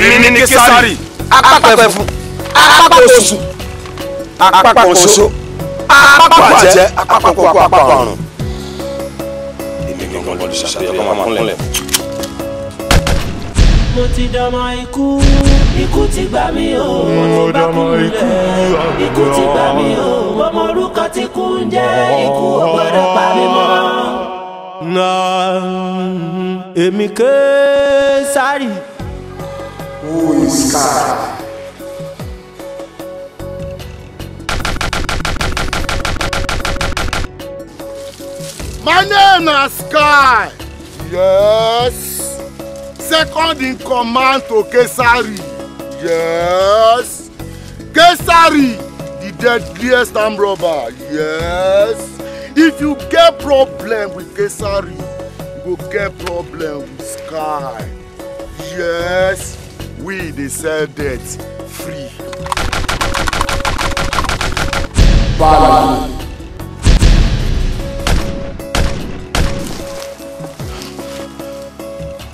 Èmi ni Késárì. Apákan ẹ̀fún, apákan oṣù, apákan oṣó, apákan àjẹ́, apákan kókó, apákan ọ̀run. Èmi gangan ló ṣàtẹ̀yẹ kọ́ máa kúnlẹ̀. Mo ti dọmọ ikú, ikú ti gbà mí o, mo ti bá kú lẹ̀. Ikú ti gbà mí o, mo mọ orúkọ tí kú ń jẹ́, ikú ò gbọ́dọ̀ pa mí mọ́. Èmi Késárì. Who is Sky? My name is Sky. Yes. Second in command to Kesari. Yes. Kesari, the deadliest armed robber. Yes. If you get problem with Kesari, you go get problem with Sky. Yes. We dey sell debt free. Bala.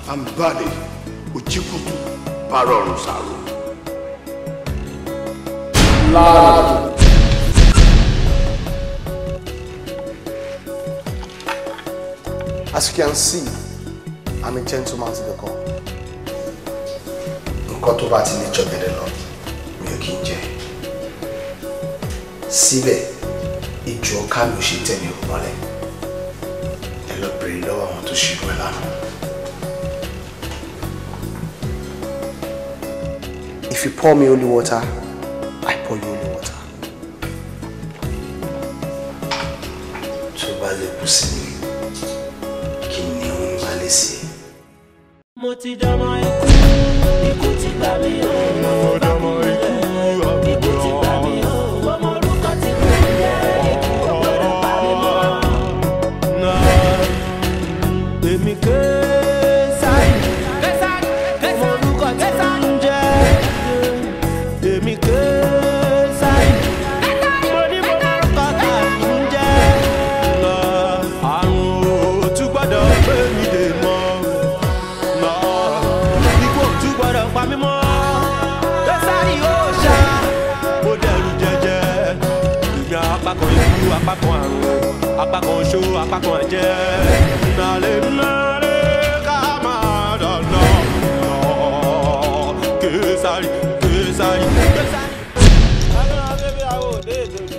I'm Bale Ojikutu Barọrun Saro. Lára. As you can see, I'm a gentleman to the core. Nǹkan tó bá ti lè jọ̀gẹ̀dẹ̀ lọ, mi ò kí ń jẹ. Síbẹ̀, ìjọ ọ̀ká mi ò ṣe tẹ̀mí ò mọ́lẹ̀. Ẹ lọ bèrè lọ́wọ́ àwọn tó ṣírò ẹ̀ lánàá. If you pour me holy water, I pour you holy water. Tó bá lè kú sí mi, kí ni òun bá lè sí? Mo ti dọmọ ikú, ikú ti gbà mí o, mo ti bá kú lẹ̀. Ikú ti gbà mí o, mo mọ orúkọ tí kú ń jẹ́, ikú ò gbọ́dọ̀ pa mí mọ́. Èmi Késárì, mo mọ orúkọ tí kú ń jẹ́. Èmi Késárì, mo ní mo mọ orúkọ tí kú ń jẹ́. Àrùn ò tún gbọ́dọ̀ gbé mi dè mọ́. Ikú ò tún gbọ́dọ̀ pa mí mọ́. Késárì ó ṣá, mo dẹrù jẹjẹ. Èmi apákan ikú, apákan àrùn, apákan oṣó, apákan ẹ̀jẹ̀. Nàlẹ́ nàlẹ́ ká máa dọ̀nà. Késárì, Késárì, Késárì. Ọlọ́run bébí àwọn òde èdòdò,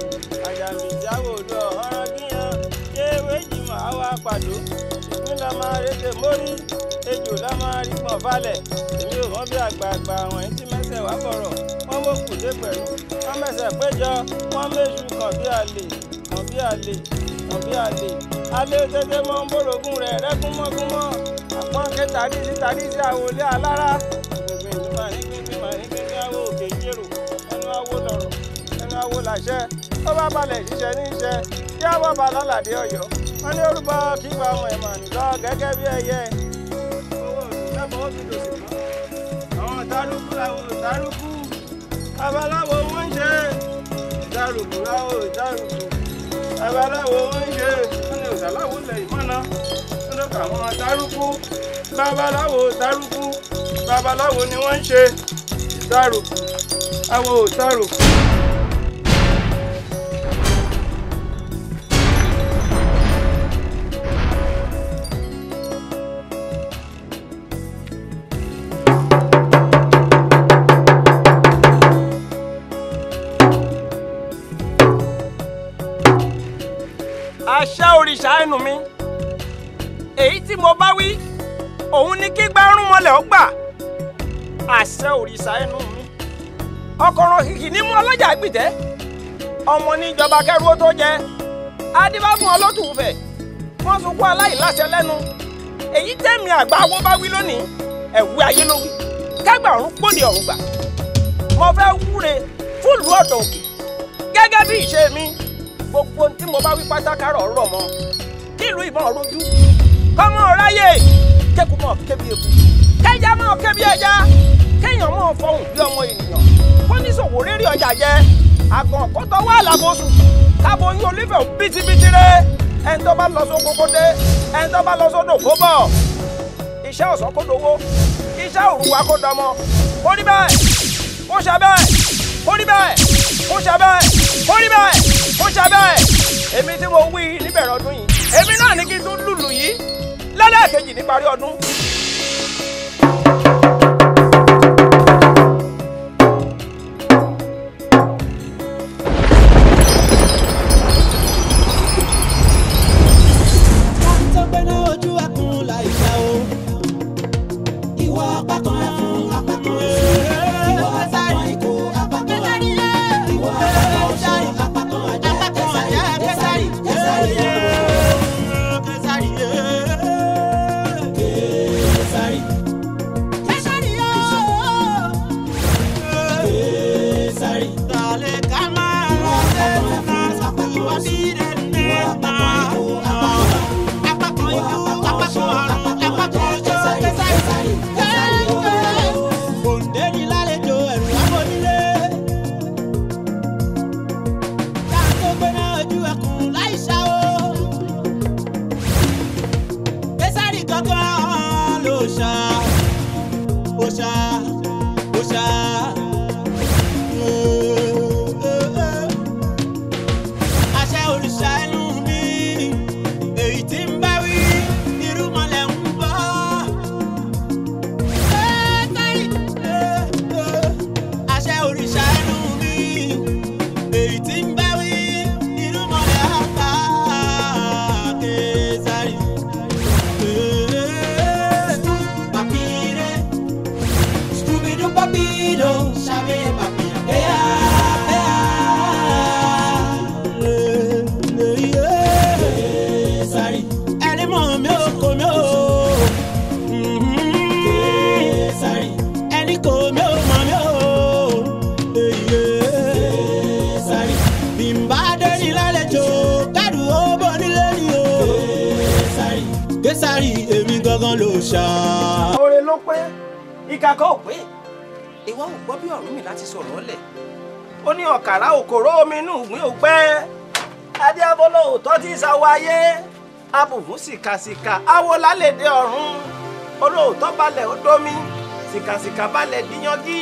àjàmìtì àwọn òde ọ̀họ́rọ́ gíyan, ṣé wéjìmọ̀ àwọn apàdó, ìpín la máa rédè mórí, ejò la máa rí pọ̀n falẹ̀, èmi ò mọ̀ bí àgbààgbà àwọn ẹni tí mẹ́sẹ̀ wá bọ̀rọ̀, wọ́n mọ̀ kùdé pẹ̀lú, wọ́n mẹ́sẹ̀ péjọ, wọ́n méṣu kàn bí àlè, kàn bí àlè, kàn bí àlè. Alẹ́ tètè mọ́ ń bòrògùn rẹ̀ rẹ́gúnmọ́gúnmọ́, àpọ́n ké tàdísí tàdísí àwòlé alára. Gbogbo ìlú máa ní gbíngbín máa ní gbíngbín awo òkè jérò, ẹnu awo lọ̀rọ̀, ẹnu awo làṣẹ, ó bá balẹ̀ ṣiṣẹ́ ní iṣẹ́, kí á bá balẹ̀ aládé ọ̀yọ́. Wọ́n ní orúkọ kígba ọmọ ìmọ̀ nìlọ gẹ́gẹ́ bí ẹyẹ. Owó òdùn ó fi dòsì mọ́. Àwọn ìdárúkú làwọn ìdárúkú. Babaláwo wọ́n ń ṣe. Ìdárúkú làwọn ìdárúkú. Babaláwo wọ́n ń ṣe. Wọ́n ní òṣàláwo lẹ̀ ìmọ̀nà. Wọ́n ló kà wọ́n ìdárúkú. Babaláwo ìdárúkú. Babaláwo ni wọ́n ń ṣe. Ìdárúkú. Awo ìdárúkú. Àṣẹ òrìṣà ẹnu mi, èyí tí mo bá wí òun ni kí gbárùn mọ́lẹ̀ ó gbà. Àṣẹ òrìṣà ẹnu mi, ọkọ̀ràn kìkì ní mú ọlọ́jà gbìtẹ́, ọmọ níjọba kẹrù ó tó jẹ, adébáfún ọlọ́tùfẹ̀, wọ́n sunkún aláìláṣẹ lẹ́nu. Èyí tẹ̀mí àgbà wo bá wí lónìí, ẹ̀wú ayé ló wí, kágbà ọ̀run pòdì ọ̀run gbà. Mo fẹ́ wúre fúlùú ọ̀dọ̀ òkè gẹ́gẹ́ bí ìṣe mi. Gbogbo tí mo bá wí pátákárọ̀ rọ̀ mọ́, kí ìlú ìbọn rojú, kọ́mọ ráyè, kéku mọ̀ kébi eku, kẹja mọ̀ kébi ẹja, kéèyàn mọ̀ fọhùn bí ọmọ ènìyàn, kóníṣòwò rírí ọjà jẹ, àgàn kó tọwọ́ àlàbòsùn, káboyún olífẹ̀ bìtìbìtì rẹ, ẹni tó bá lọ sóko kó dé, ẹni tó bá lọ sódò kó bọ̀, iṣẹ́ ọ̀sán kó dowó, iṣẹ́ òru wa kó dọmọ, Ó rí bẹ́ẹ̀, ó ṣe bẹ́ẹ̀, ó rí bẹ́ẹ̀, ó ṣe bẹ́ẹ̀, ó rí bẹ́ẹ̀, ó ṣe bẹ́ẹ̀. Èmi tí mo wí níbẹ̀rẹ̀ ọdún yìí, èmi náà ní kí n tún lùlù yìí lẹ́lẹ́kejì níparí ọdún. Oore ló pé ìkà kan ò pé ìwọ ò gbọ́ bí Ọ̀rúnmìlà ti sọ̀rọ̀ ọ́lẹ̀ ó ní ọ̀kàrà òkòrò omi inú ìgbín ò pẹ́ adéábọ́lọ́ òótọ́ tí ìsàwọ̀ ayé abùfún sìkàsìkà awo lálẹ́dẹ ọ̀run olóòótọ́ balẹ̀ ó dómi sìkàsìkà balẹ̀ díyangí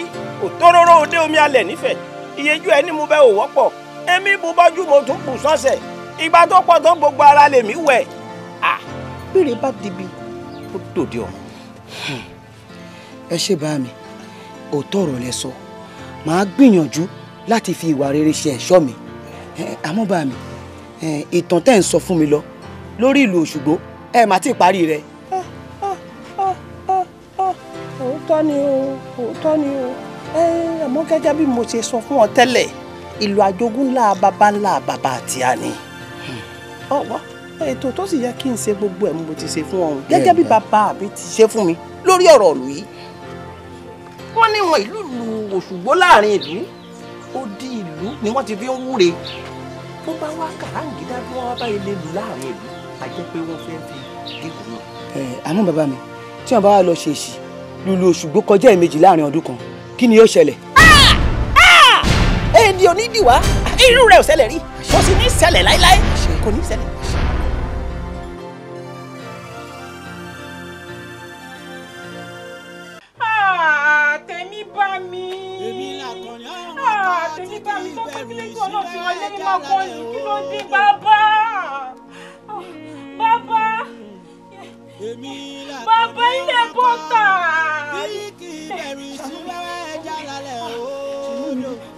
òtóróró òde omi alẹ̀ nífẹ̀ẹ́ iyejú ẹni mú bẹ́ ò wọ́pọ̀ èmi bu bọ́jú mo tún bù sọ́sẹ̀ ìgbà tó pọ̀ tó gbogbo ara lèmi wẹ̀ à bèrè bá dibi ó dòde ọ̀run. Ẹ ṣe bá mi, òótọ́ ọ̀rọ̀ lẹ sọ, màá gbìyànjú láti fi ìwà rere ṣe ẹ̀ṣọ́ mi. Àmọ́ bá mi, ìtàn tẹ́ ń sọ fún mi lọ lórí ìlú Òṣùgbó ẹ má ti parí rẹ̀. Òótọ́ ni o, òótọ́ ni o. Àmọ́ gẹ́gẹ́ bí mo ṣe sọ fún ọ tẹ́lẹ̀, ìlú àjogún ńlá bàbá ńlá bàbá àti àní. Ọ̀wọ́ ètò tó sì yẹ kí n ṣe gbogbo ẹ̀ mo ti ṣe fún ọ̀hún gẹ́gẹ́ bí bàbá mi ti ṣe fún mi lórí ọ̀rọ̀ ìlú yìí. Wọ́n ní wọn ìlú lu Òṣùgbó láàrin ìlú, odi ìlú ni wọ́n ti fi ń wúre. Bó bá wá kàráǹgídá bí wọ́n bá ilé lu láàrin ìlú, a jẹ́ pé wọ́n fẹ́ fi gígùn náà. Àmọ́ bàbá mi, tí wọ́n bá wá lọ ṣèṣì lulu Òṣùgbó kọjá ẹ̀ẹ̀mejì láàrin ọdún kan, kí ni yóò ṣẹlẹ̀? Èdè onídìwá irú rẹ̀ ò ṣẹlẹ̀ rí, kò sì ní ṣẹlẹ̀ láíláí, kò ní ṣẹlẹ̀. Tèmi bá mi. Tèmi bá mi tó pé kílé tí ọlọ́run ti wọlé ní máa kọ́ yìí kí ló dé bàbá. Bàbá. Bàbá ilé bọ́tà.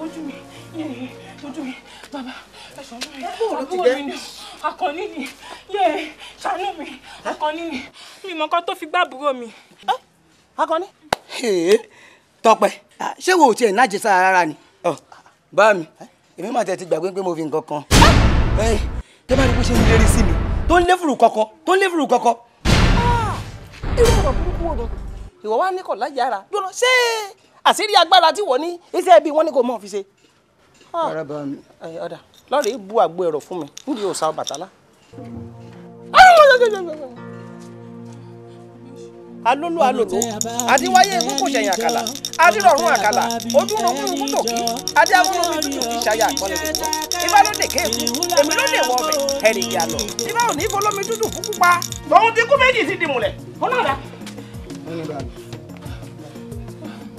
Ojú mi, ojú mi, bàbá, ẹ ṣàánú mi. Àbúrò mi ni, Àkànní ni, yé ṣàánú mi, Àkànní ni, mi mọ̀ nǹkan tó fi gbá àbúrò mi. Àkànní. Tọ́pẹ́, ṣé wo ò tiẹ̀ náà jẹ sára rárá ni? Bá mi, èmi mà tẹ̀ ti gbàgbé pé mo fi nǹkan kan. Tẹ́ bá rí bó ṣe ń lérí sí mi, tó ń lé fùrù kọ̀kọ̀, tó ń lé fùrù kọ̀kọ̀. Irú ọ̀rọ̀ burúkú wo ni? Ìwọ wá ní kọ̀ láyàrá. Dúró ṣé àṣírí agbára tí wọ́n ní iṣẹ́ bí wọ́n ní kò mọ̀ fi ṣe. Rárá bá mi. Ọ̀dà lọ́ọ̀rẹ́ bu àgbo ẹ̀rọ fún mi níbi òòṣà Ọbàtálá. Alólò alòlò àdíwáyé ikú kò ṣẹ̀yìn àkàlà adírọ̀rùn àkàlà ojúrògún ikú tòkí adé amúlòmí tútù kì í ṣayà àgbọ̀nlẹ̀ lè ibà ló dè kéèkú èmi ló lè wọ ọbẹ̀ ẹ̀rìngì àlọ́ ibà ò ní fọlọ́mi tútù fún pupa tòun ti kú méjì ti dìmùlẹ̀ ó náà dá.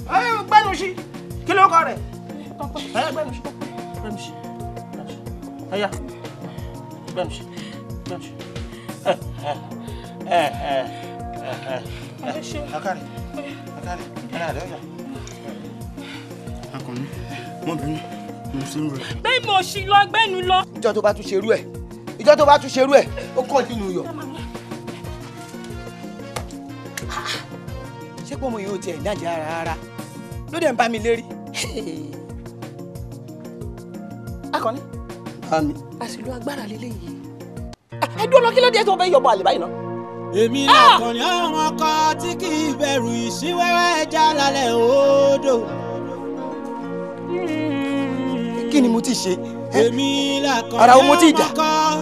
Gbẹ́nu sí kí ló kọ rẹ̀? Gbẹ́nu sí gbẹ́nu sí ẹ̀yà gbẹ́nu sí gbẹ́nu sí. Akari akari ẹ̀rọ àdé ọjà. Akànní mọ bínú mo ṣe ń rẹ. Bẹ́ẹ̀ mo ṣì lọ gbẹ́nu lọ. Ìjọ tó bá tún ṣerú ẹ̀ ìjọ tó bá tún ṣerú ẹ̀ ó kàn nínú yọ. Ṣé pé ọmọ yìí ò tiẹ̀ dájà rárá ló dẹ̀ ń bá mi lérí. Akànní. Bá mi. Àṣìlò agbára lélẹ́yìí. Ẹ dúró lọ kí ló dé tó fẹ́ yọ̀bọ̀ àlè báyìí náà. Èmi làkànní ọmọ kan tí kì í bẹ̀rù ìṣíwẹ́wẹ́ ẹja lálẹ́ odò. Kí ni mo ti ṣe? Èmi làkànní ara wo mo ti dà? ọmọ kan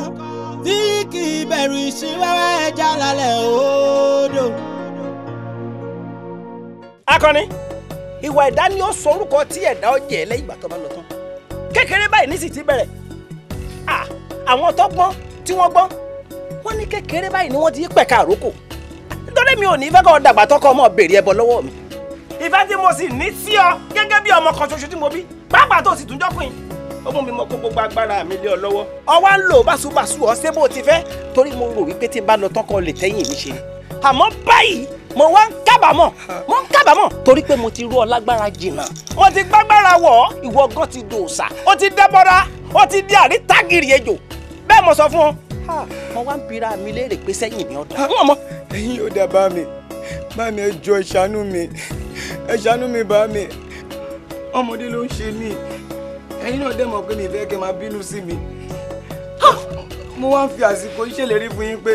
tí kì í bẹ̀rù ìṣíwẹ́wẹ́ ẹja lálẹ́ odò. Akànní, ìwà ẹ̀dá ni ó sọ orúkọ tí ẹ̀dá ó jẹ́ lẹ́yìn ìgbà tó bá lọ tán. Kékeré báyìí ní sì ti bẹ̀rẹ̀. Àwọn tó gbọ́n tí wọ́n gbọ́n wọ́n ní kékeré báyìí ni wọ́n ti pẹ̀ka àrókò. Nítorí mi ò ní fẹ́ kọ́ dàgbà tọkọ ọmọ béèrè ẹbọ lọ́wọ́ mi. Ìfẹ́ tí mo sì ní sí ọ gẹ́gẹ́ bí ọmọ kan ṣoṣo tí mo bí pàápàá tó sì tún jọ́kùn ó mú mi mọ kó gbogbo agbára mi lé ọ lọ́wọ́. Ọwá ń lò báṣubàṣu ọ ṣé bó o ti fẹ́ torí mo rò wípé tí n bá lọ tán kọ́ lè tẹ́yìn mi ṣe ni. Àmọ́ báyìí mo wá ń kábàámọ̀ mo ń kábàámọ̀ torí pé mo ti rú ọ lágbára jìnnà. Mo ti gbágbára wọ̀ ọ́ ìwọ gan ti dòòṣà ó ti dẹ́bọ́ra ó ti di àríntàgìrì ejò bẹ́ẹ̀ mo sọ fún ọ. Mo wá ń bira mi léèrè pé sẹ́yìn mi ọ̀dà. Ẹ̀yin yóò dá bá mi bá mi ẹ jọ̀ọ́ ẹ ṣàánú mi ẹ ṣàánú mi bá mi ọmọdé ló ń ṣe mí ẹ̀yin náà dẹ̀ mọ̀ pé mi fẹ́ kẹ́ máa bínú sí mi mo wá ń fi àsìkò ìṣèlérí fún yín pé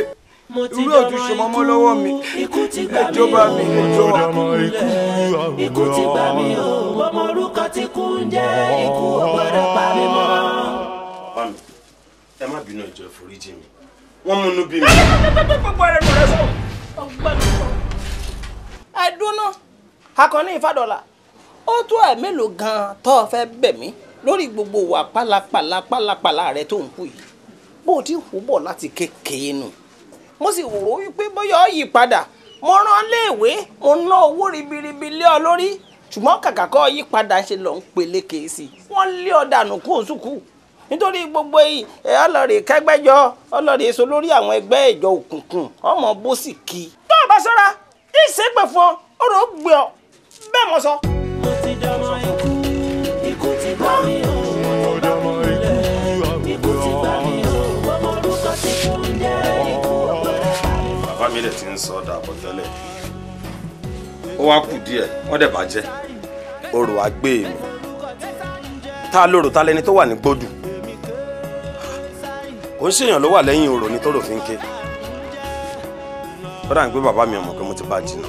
irú òtún ṣe mọ́mọ́ lọ́wọ́ mi ẹ jọ̀ọ́ bá mi ẹ jọ̀ọ́. Ikú ti gbà mí o mo mọ orúkọ tí kú ń jẹ́ ikú ò gbọ́dọ̀ pa mí mọ́. Bàbá mi ẹ má bínú ẹ jọ̀ọ́ ẹ foríjì mi wọ́n múnú bí mi. Gbogbo ẹrù rẹ sọ ọgbẹ́ni sọ. Ẹ dúná Akànní Ìfádọ́là ó tó ẹ̀ mélòó gan-an tó o fẹ́ bẹ̀ mí lórí gbogbo wà pálapàla pálapàla rẹ tó ń kú yìí bó o ti hù bọ̀ láti kékeré nù mo sì wò ó wípé bóyá ọ yí padà mo rán léèwé mo ná owó ribiribi lé ọ lórí ṣùgbọ́n kàkà kọ́ yí padà ṣe lọ ń peléke sí i wọ́n lé ọ dànù kó o sùkú nítorí gbogbo yìí ẹ ọlọ́rẹ̀ kẹgbẹ́jọ ọlọ́rẹ̀ èso lórí àwọn ẹgbẹ́ ìjọ òkùnkùn ọmọ bó sì kí. Tó o bá ṣọ́ra ìṣègbè fún ọ ọ̀rọ̀ ó gbé ọ bẹ́ẹ̀ mo sọ. Mo ti dọmọ ikú ikú ti gbà mí o mo ti bá mi lẹ̀ ikú ti gbà mí o mo mọ orúkọ tí kú ń jẹ́ ikú ò gbọ́dọ̀ pa mí mọ́. Bàbá mi dẹ̀ ti ń sọ ọ́ dàbọ̀ tẹ́lẹ̀ ó wá kù díẹ̀ wọ́n dẹ̀ bàjẹ́ orò á gbé mi ta lóró ta lẹni tó wà ní gbódù kò ń ṣèyàn ló wà lẹ́yìn orò ní tóró fi ń ké ó dà ń pé bàbá mi ò mọ̀ pé mo ti bá jìnnà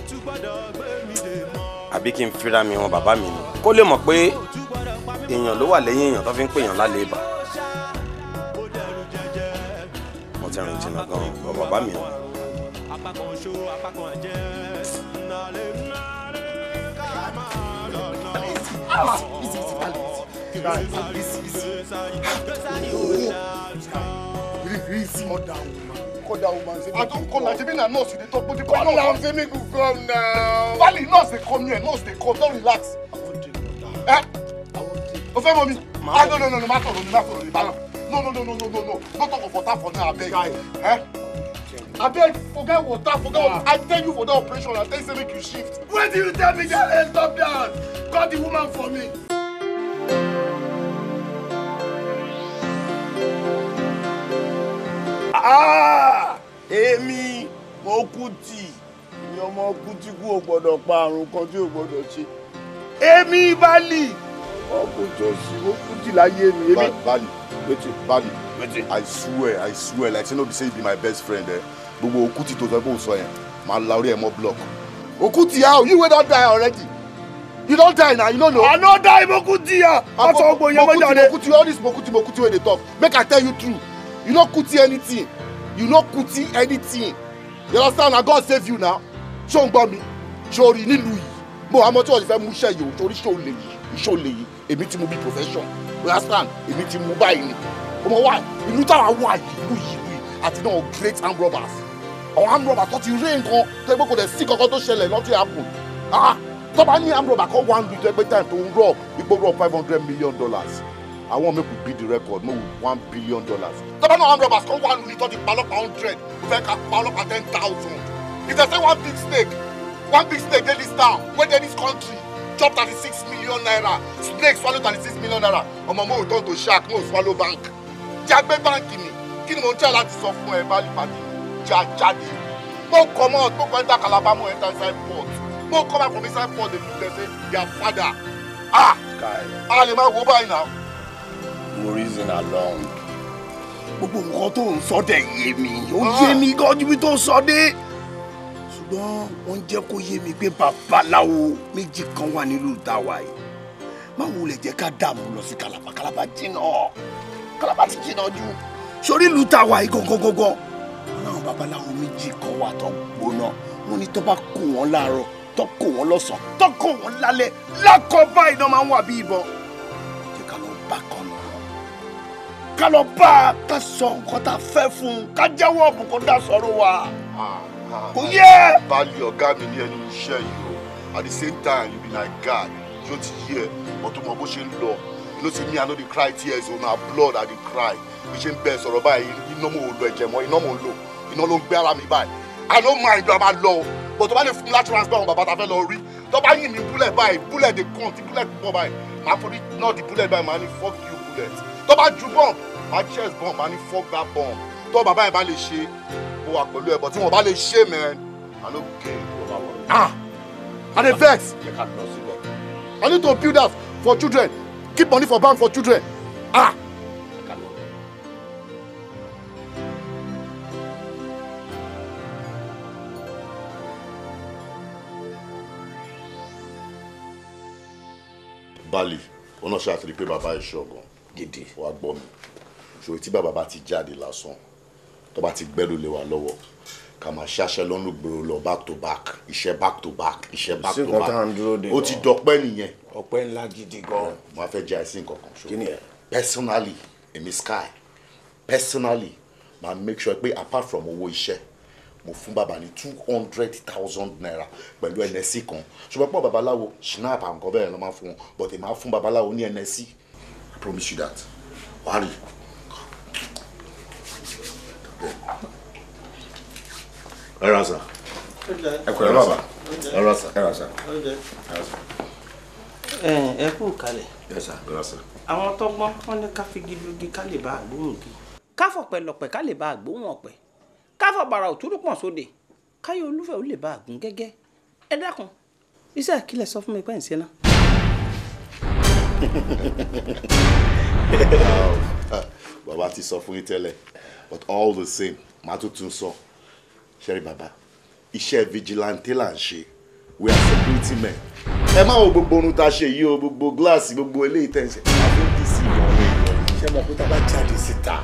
àbí kí n fira mi wọn bàbá mi ni kó lè mọ̀ pé èèyàn ló wà lẹ́yìn èèyàn tó fi ń pè èèyàn lálẹ́ ibà mo ti rìn jìnnà gan-an bọ́ bàbá mi ò mọ̀. Call that woman. I don't call her. She been a nurse. You dey talk, but you call her. Say make you come now. Valley nurse dey come here. Nurse dey come. Don't relax. Eh? O fẹ́ mọ̀ mi? Ah no no no no. Ma sọ̀rọ̀ mi, ma sọ̀rọ̀ mi. No no no no no no no. No talk of water for now abeg. Eh? Abeg forget water, forget water. I tell you for that operation. I tell you say make you shift. Wait till you tell me that. Hey, stop that. Call the woman for me. Ah! Èmi mo kú tì èmi ọmọ kú tí kú ò gbọ́dọ̀ pa àrùn kan tí ò gbọ́dọ̀ ṣe èmi Bali ọkùn tó sì ó kú tì láyé mi. Bali wetin Bali wetin I swear like say no be say you be my best friend eh gbogbo Okuti tó sọ pé o sọ yẹn máa la orí ẹ mọ́ block. Okuti how you wey don die already you don die na you no know. I no die mo kú tì ya wọ́n sọ gbogbo yẹn mọ́ jáde. Mokuti all this Mokuti Mokuti wey dey talk make I tell you true you no kuti anything. You no kuti anything. You understand? Na God save you now. Ṣé o ń gbọ́ mi? Ṣé o rí nílùú yìí? Mo àmọ́ tí wọ́n ti fẹ́ mú iṣẹ́ yìí o, torí ṣé o lè yìí, iṣẹ́ o lè yìí, èmi ti mú bí profession. You understand? Èmi ti mú báyìí ni. Ọmọ wa, ìlú táwa wà yìí, ìlú yìí ìlú yìí, àti náà great armed robbers. Àwọn armed robbers tó ti rí nǹkan tó ẹgbẹ́ kò dẹ̀ sí kankan tó ṣẹlẹ̀ nothing happen. Ah! Tó bá ní armed robber kan one lu tó ẹgbẹ́ time tó ń rob igbó rob $500 million. I wan make we beat the record, make we $1 billion. Tó bá ní armed robbers kan one lu tó ti pa ọlọ́pàá 100, mo fẹ́ ká pa ọlọ́pàá 10,000. If they say one big snake dey this town, wey dey this country, chop 36 million naira, snake swallow 36 million naira, ọmọ mo turn to shark, mo swallow bank. Jagbe báńkì mi, kí ni mo ń tẹ́ láti sọ fún ẹ bá lè pàdé jáde. Mo come out, mo enter Calabar, mo enter inside port. Mo come out from inside port, they look, they say their father. Ah! Ah, lè máa wo báyìí now. Mo reason along. Gbogbo nǹkan tó ń sọ dẹ̀ yé mi, ó yé mi gan ju bí tó ń sọ dé. Ṣùgbọ́n wọ́n jẹ́ kó yé mi pé babaláwo méjì kan wà nílùú tàwa yìí. Má wulẹ̀ jẹ́ ká dààmú lọ sí Calabar, Calabar jìnnà. Calabar ti jìnnà jù. Sórí ìlú tàwa yìí gangan gangan. Wọ́n láwọn babaláwo méjì kan wà tó gbóná. Wọ́n ní tó bá kó wọn láàárọ̀, tó kó wọn lọ́sàn-án, tó kó wọn lálẹ́, lákọ̀ báyìí náà máa ń wà bí ìbọn. Jẹ́ ká lọ bá kan lọ. Ká lọ bá a, ká sọ nǹkan tá a fẹ́ fún un, ká jẹ́wọ́ ọ̀bùn kó dá sọ̀rọ̀ wa. Kò yẹ. Bali ọ̀gá mi ní ẹnu iṣẹ́ yìí o. At the same time, you be my guy. Ṣé o ti yé ẹ? Ọtún mọ bó ṣe ń lọ. You know say me, I no dey cry tears o, na blood I dey cry. Bí ṣe ń bẹ sọ̀rọ̀ báyìí, iná mo ò lọ ẹ̀jẹ̀ mọ́, iná mo ń lò. Iná ló ń gbé ara mi báyìí. I no mind bí a máa lọ o. But tó bá lè fún mi láti transfer àwọn bàbá ta fẹ́ lọ rí. Tó bá yìn mí bullet báyìí, bullet dey come, tí bullet pọ̀ báyìí. Màá forí náà di bullet báyìí, màá ní fuck you bullet. Tó bá ju bomb, màá chest bomb, màá ní fuck that bomb. Tó bàbá yẹn bá lè ṣe, mo wà pẹ̀lú ẹ̀, but tí wọ́n bá lè ṣe, man, I no get. Ah! I dey vex. I need to build house for children. Keep money for bank for children. Ah! Bali, ọ̀nà ṣe àtìrí pé bàbá ẹ̀ṣọ́ gan gidi wàá gbọ́ mi. Ṣòro tí bàbá bá ti jáde lásán, tó bá ti gbẹ́rù lé wa lọ́wọ́, ká máa ṣáṣẹ́ lọ́nà gbòòrò lọ back to back, iṣẹ́ back to back, iṣẹ́ back to back. Ó ti dọpẹ́ nìyẹn. Ọpẹ́ ńlá gidi gan. Mo á fẹ́ jẹ́ àìsí nǹkan kan ṣo. Personally, èmi Sky, personally, máa make sure pé apart from owó iṣẹ́, mo fún bàbá ní 200,000 naira pẹ̀lú NSC kan. Ṣùgbọ́n pọ̀ babaláwo, snap àǹkọ́ bẹ́ẹ̀ ló máa fún wọn, but èmi máa fún babaláwo ní NSC. I promise you that. Wàá rí. Ẹ ra sà. Ẹ kúrẹ́ bàbá. Ẹ ra sà. Ẹ ra sà. Ẹ kú kalẹ̀. Yes sir. Ẹ ra sà. Àwọn tọ́gbọ́n wọ́n ní ká fi gidugi ká lè bá àgbóhùn gi. Ká fọ̀pẹ̀ lọ̀pẹ̀ ká lè bá àgbóhùn ọ̀pẹ̀. Ká fọ̀ bàrà òtúrú pọ̀n sóde. Káyọ̀ olúfẹ̀ ó lè bá àgún gẹ́gẹ́. Ẹ dákun, iṣẹ́ ìkílẹ̀ sọ fún mi pẹ́ ń ṣe náà. Bàbá ti sọ fún yín tẹ́lẹ̀, but all the same, màá tún tún sọ. Ṣẹ́rí bàbá, iṣẹ́ vigilante là ń ṣe. We are security men. Ẹ má wo gbogbo orun tá a ṣe yìí o, gbogbo gíláàsì, gbogbo eléyìí tẹ̀ ń ṣe. Àfi ń dì sí ìwọ̀n èèyàn. Ṣé mo kó tá a bá jáde síta?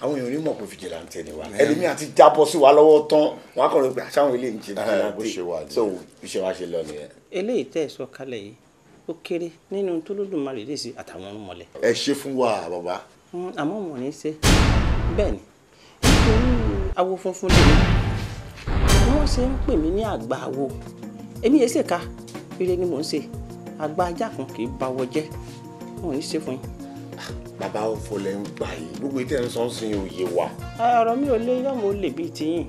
Àwọn èèyàn onímọ̀ pé vigilante ni wa. Ẹlòmíì àti jábọ́ sí wa lọ́wọ́ tán, wọ́n á kàn rí pé àṣàwọn eléyìí ń ṣe vigilante. So iṣẹ́ wa ṣe lọ nìyẹn. Eléyìí tẹ́ ẹ sọ kalẹ̀ yìí, ó kéré nínú tó lódùmarè lè ṣe àtàwọn ọmọlẹ̀. Ẹ ṣe fún wa bàbá. Àmọ́ wọn ò ní ṣe. Bẹ́ẹ̀ ni, nítorí awo funfun lèmi. Wọ́n ṣe ń pè mí ní àgbà awo. Èmi yẹn ṣèkà, ire ni mò ń ṣe. Àgbà ajá kan kì í bawọ jẹ́. Wọn ò ní ṣe fún yín. Bàbá òfò lẹ ń gbà yìí, gbogbo ìtẹ́ ń sọ ń sin òye wa. Ọ̀rọ̀ mi ò lé yọ̀mọ̀ ó lè bíi tiyín.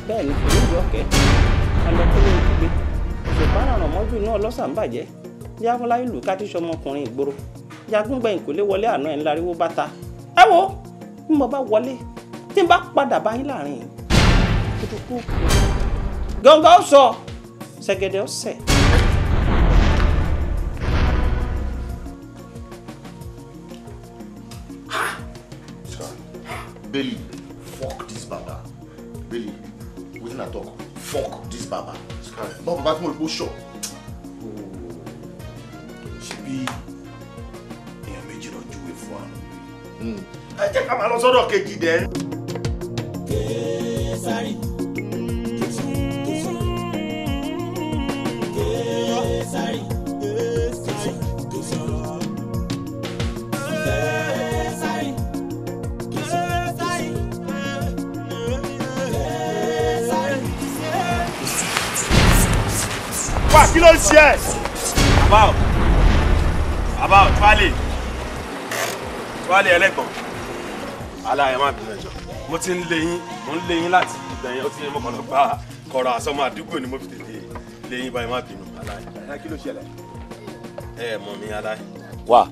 Bẹ́ẹ̀ ni kò ní ìlú ọ̀kẹ́. Alọ́kúnrin ìkúgbe. Òṣùpá ràràn mọ́jú náà lọ́sàn án bàjẹ́. Jáfúnláyé lù ká tíṣọ ọmọkùnrin ìgboro. Jagúngbẹ̀yìn kò lè wọlé àná ẹ̀ ńláriwo bá ta. Ẹ wo, bí mo bá wọlé, tí n bá padà bá yín láàrin yìí. Kútukú. Gángan ó sọ, ṣẹ̀gẹ̀dẹ̀ ó sẹ̀. Bailey, fuck this baba. Bailey, wetin I talk? Fuck this baba. Báwo bàbá tí mo rí pé ó ṣọ̀? Ṣebí èèyàn méjì lọ júwe fún wa. Ẹ jẹ́ ká máa lọ sọ́dọ̀ kejì dẹ́. Késárì. Késárì. Késárì. Késárì. What? Kí ló ń ṣe ẹ́? Bàbá o, tuwálé. Tuwálé ẹlẹ́gbọ̀n. Aláyẹ̀ má bínú ẹjọ́. Mo ti ń lé yín, mo ń lé yín láti ibẹ̀ yẹn, ó ti yẹ mo kàn lọ gba kọ̀rọ̀ àsọmọ àdúgbò ni mo fi tètè lé yín báyìí, má bínú. Aláyẹ̀. Kí ló ṣẹlẹ̀? Ẹ mọ̀ mi aláyẹ̀. Wà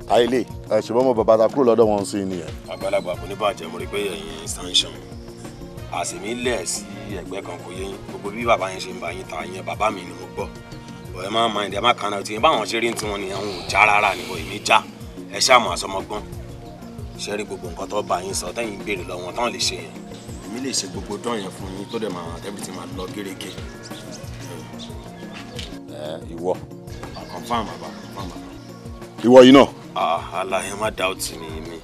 táyé ẹ ṣùgbọ́n mo bàbá ta kúrò lọ́dọ̀ wọn sí nìyẹn. Àgbàlagbà kò ní bàjẹ́, mo rí pé ẹ̀yin sanction. Àsèmí lẹ̀ sí ẹgbẹ́ kan kò yé yín. Gbogbo bí bàbá yẹn ṣe ń bá yín ta yẹn, bàbá mi ni mo gbọ́. Bọ̀ ẹ má máa ń dẹ̀ má kànáà tí báwọn ṣe rí tiwọn ni àwọn ò já rárá ni bọ̀ èmi já. Ẹ ṣáà mọ̀ àsọmọgbọ́n. Ṣé rí gbogbo nǹkan tó bá yín sọ tẹ́yìn béèrè lọ wọn tán lè ṣe yẹn. Èmi lè ṣe gbogbo dán yẹn fún yín tó dẹ̀ máa everything máa lọ gérégé. Ẹ ìwọ. Confirm bàbá, confirm bàbá. Ìwọ yìí náà. Aláyẹ̀ má doubt mi.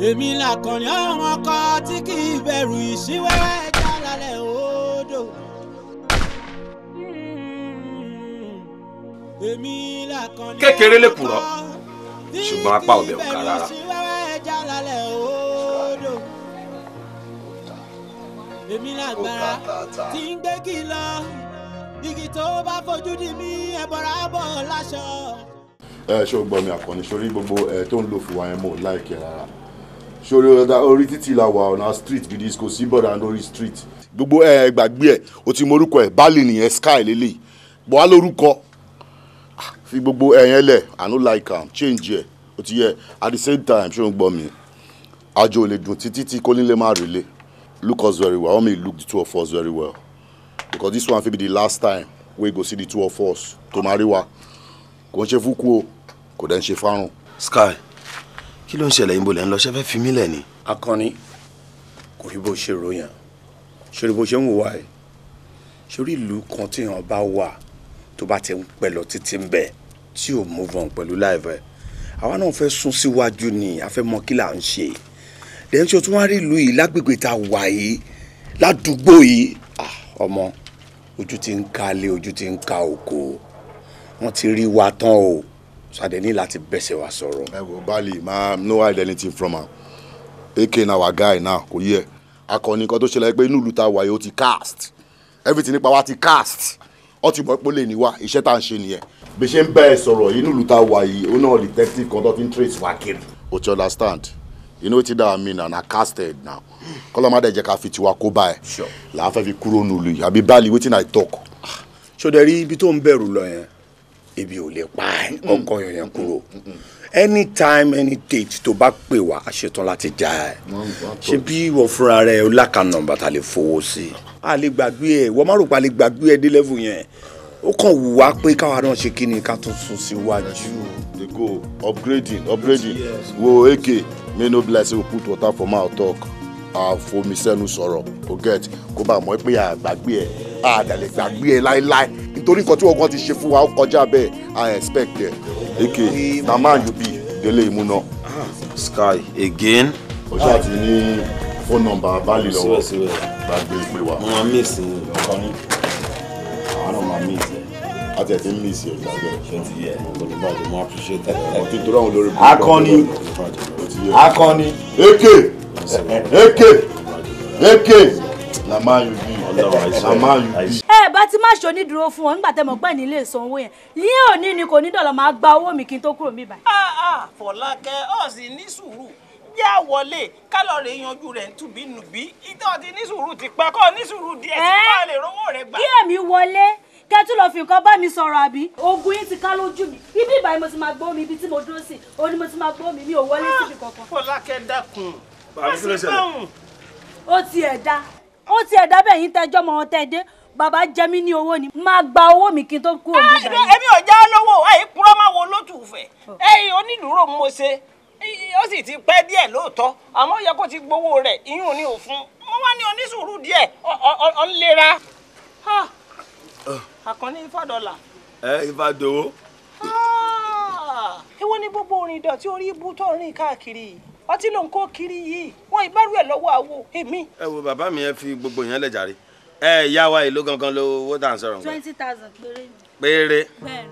Èmi làkànní ọmọ ọkọ tí kì í bẹ̀rù ìṣíwẹ́wẹ́ ẹja lálẹ́ odò. Èmi làkànní kékeré lè kúrọ̀ ṣùgbọ́n apá ọbẹ̀ ò ká rárá. ẹja lálẹ́ odò. Èmi làgbára tí ń gbégi lọ igi tó bá fojú di mí ẹ̀bọ̀rà bọ̀ láṣọ. Ẹ ṣé o gbọ́ mi Àkànní, sórí gbogbo ẹ tó ń lò fún wa yẹn mo láìkẹ́ rárá. Sórí orí títì la wà ọ̀nà street bí disco sí bọ̀dà lórí street. Gbogbo ẹ gbàgbé ẹ o ti morúkọ ẹ báàlì nìyẹn sky lélẹ̀ bọ̀ wá lórúkọ fi gbogbo ẹ yẹn lẹ̀ I no like am change ẹ o ti yẹ. At the same time ṣé o gbọ́ mi, àjò ò lè dùn títí tí kò ní lè má relé. Look us very well, I want me look the two of us very well because this one fit be the last time wey go see the two of us tó máa rí wa. Kò ń ṣe fúkú o, kò dẹ̀ ń ṣe fárùn. Sky, kí ló ń ṣẹlẹ̀ yín bolẹ̀ ń lọ ṣe fẹ́ fi mí lẹ̀ ni. Akànní kò rí bó ṣe ròyìn ṣorí bó ṣe ń wùwà ẹ̀ ṣorí ìlú kan tí èèyàn bá wà tó bá ti ń pẹ́ lọ títí ń bẹ̀ tí ò move on pẹ̀lú láìpẹ́ àwa náà fẹ́ sún síwájú ni a fẹ́ mọ kí là ń ṣe lẹ́yìn tí o tún wá rí ìlú yìí lágbègbè tá a wà yìí ládùúgbò yìí ọmọ ojú ti ń ka lé ojú ti ń ka oko wọ́n ti rí wa tán o sàdé ní láti bẹ̀sẹ̀ wa sọ̀rọ̀. Ẹ wo Bali ma no hide anything from am. AK na our guy now kò yẹ. Akọni nǹkan tó ṣẹlẹ̀ pé inú ìlú ta wà yìí ó ti cast everything nípa wa ti cast ó ti mọ̀ pé ó lè ní wa iṣẹ́ tá à ń ṣe nìyẹn. Bí ṣe ń bẹ́ ẹ sọ̀rọ̀ inú ìlú ta wà yìí ó náà detective kan tó ti ń trace wa kiri. O ti understand, you know wetin that mean na casted now kọ́lọ́mọdé jẹ́ ká fi tiwa kó bá ẹ̀ làá fẹ́ fi kúrò nùlù yìí àbí Bali wetin I talk. Ṣó dẹ̀ rí ibi tó ń bẹ̀rù lọ yẹn ebi ò lè pa ẹ ọkọ yẹn kúrò anytime any date tó bá pè wá a ṣetán láti já ẹ ṣe bí ìwọ fúnra rẹ láka nọ́mbà tá a lè fowó sí a lè gbàgbé ẹ wọ́n má rò pé a lè gbàgbé ẹ dé level yẹn ó kàn wù wá pé káwa náà ṣe kí ni ká tún sún síwájú. Dey go upgrading upgrading wo AK may no be like say we put water for mouth talk àfomisẹ́nu sọ̀rọ̀ kò get kó bá mọ̀ pé àgbàgbé ẹ̀ àdàlẹ̀ gbàgbé ẹ̀ láéláé nítorí nǹkan tí wọ́n kan ti ṣe fún wa ó kọjá bẹ́ẹ̀ I expect ẹ̀ AK na man you be délé ìmúná. Sky again. O ṣáà ti ní phone number Bali lọ́wọ́ gbàgbé pé wa. Mo máa miss Akànní àwọn náà máa miss ẹ. Àti ẹ̀ ti ń miss ẹ̀ gbàgbé. Ṣé ti yẹ kò ní bàjẹ́ mo appreciate ẹ. Ọtí torí àwọn olórí. Akànní Akànní. AK AK AK na man you be na man you be. Ẹ bá ti má ṣe onídùúró fún wọn nígbà tẹ́ mọ̀ pé ní ilé ìsanwó yẹn ní òní ni kò ní dọ̀là máa gba owó mi kí n tó kúrò níbí báyìí. Fọlákẹ́ ọ̀ sì ní sùúrù yá wọlé kálọ̀rì yanjú rẹ̀ ń tùbí nùbí ìtọ́ ti ní sùúrù ti pẹ́ kọ́ ní sùúrù díẹ̀ tí kò lè rówó rẹ̀ gbà. Kí èmi wọlé kẹ́tù lọ fi nǹkan bá mi sọ̀rọ̀ àbí ogun yín ti ká lójú mi ibi ìbàyìí mo ti máa gbọ́ mi ibi tí mo dúró sí òun ni mo ti máa gbọ́ mi mi ò wọlé síbi kankan. Fọlákẹ́ dákun. Ó ti ẹ̀ dá ó ti ẹ̀ dá bẹ́ẹ̀ yín tẹ́jọ́ mọ́ wọn tẹ́ dé bàbá jẹ mí ní owó ni máa gba owó mi kí n tó kúrò níbí báyìí. Èmi ò já lówó àìkúrọ́ máa wo lótùfẹ̀ ẹ̀yìn onídùúró mo ṣe ó sì ti pẹ́ díẹ̀ lóòótọ́ àmọ́ ó yẹ kó ti gbowó rẹ̀ ìyún ni òfun mo wá ní onísùúrù díẹ̀ ọ̀ ń lera. Àkànní Ifádọ́là. Ẹ Ifádowó. Èwo ni gbogbo orin ìdọ̀tí orí ibú tó ń rìn káàkiri yìí ọtí ló ń kó kiri yìí wọn ìbárù ẹ lọ́wọ́ àwo èmi. Ẹ wo bàbá mi ẹ fi gbogbo yẹn lẹ jàre ẹ ìyá wa ìlú gangan ló owó tá à ń sọ̀rọ̀ nǹkan. 20,000 péré ni. Péré. Bẹ́ẹ̀ni.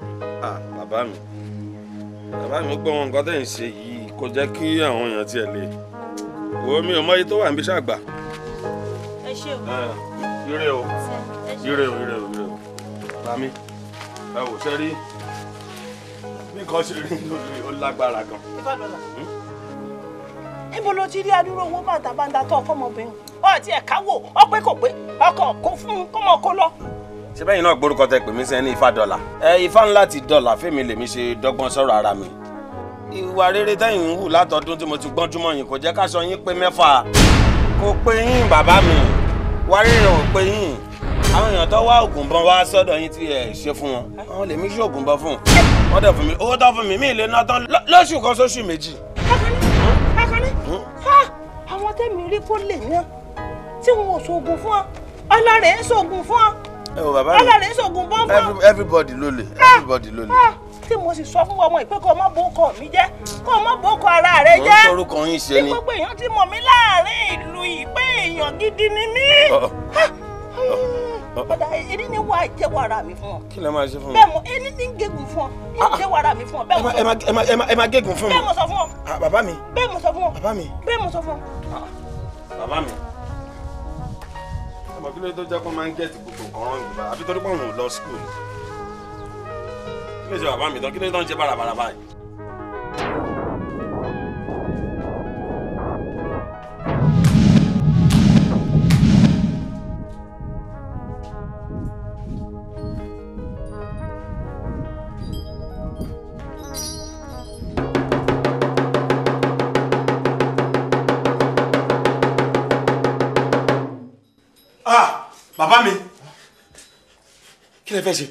Bàbá mi gbọ́ wọn nǹkan tẹ̀ ń ṣe yìí kò jẹ́ kí àwọn èèyàn tiẹ̀ lè wo mi ò mọ iye tó wà níbi ṣàgbà. Ẹ ṣé o. Ire o ire o ire o ire o. Mami, ẹ wò ṣe rí bí nǹkan ṣe rí lórí ó lágbára gan. Ifádọ́là, níbo ló ti rí adúrú owó bàǹtàbàǹtà tó fọmọbìnrin? Ọ àti ẹ̀ka wò ọ pé kò pé ọkọ̀ kó fún un kó mọ̀ kó lọ. Ṣé bẹ́yìn náà gbórúkọ tẹ pè mí sẹ́ni Ifádọ́là? Ẹ ifá ńlá ti dọ́là fẹ́mi lèmi ṣe dọ́gbọ́n sọ̀rọ̀ ara mi. Ìwà rere tẹ́yìn ń hù látọdún tí mo ti gbọ́njúmọ́ yín kò jẹ́ káṣọ yín pé mẹ́fà. Kò pé yín bàbá mi, wà rírìn ò pé yín. Àwọn èèyàn tó wá ògùn bọ́n wá sọ́dọ̀ yín tí ẹ ṣe fún wọn. Àwọn lèmi ṣe ògùn bọ́n fún. Wọ́n dẹ̀ fún mi, owó tó fún mi, mi lè ná tán lóṣù kan sóṣù méjì. Akànní, àwọn tẹ́mi rí kó lè ní ọ tí wọn ò ṣoògùn fún ọ, ọlọ́rẹ̀ ń ṣoògùn fún ọ. Ẹ wo bàbá mi, ọlọ́rẹ̀ ń ṣoògùn bọ́n fún ọ. Everybody ló lè, everybody ló lè. Tí mo sì sọ fún ọmọ ìpé kó má bókọ mi jẹ́, kó má bókọ ara rẹ jẹ́. Mo ń torúkọ yín ṣe ni. Tí gbogbo èèyàn ti mọ̀ mí láàrin ìlú yìí pé èèyàn gidi ni mí. Ọ̀dà èyí ni wàá jẹ́wọ́ ara mi fún ọ. Kí lẹ máa ṣe fún mi? Bẹ́ẹ̀ mo ẹni ní gégùn fún ọ, ní jẹ́wọ́ ara mi fún ọ. Ẹ máa gégùn fún mi. Bẹ́ẹ̀ mo sọ fún ọ. Bàbá mi. Bẹ́ẹ̀ mo sọ fún ọ. Bàbá mi. Bẹ́ẹ̀ mo sọ fún ọ. Bàbá mi. Ọmọ kí ló tó jẹ́ kó máa ń gẹ̀ẹ́tì gbogbo nǹkan rán ìgbà àbí torí pé òun ò lọ skul. Kí ló ṣe bàbá mi tán? Kí ló tó ń ṣe bàràbàrà báyìí? Ah, bàbá mi, kí lẹ fẹ́ ṣe?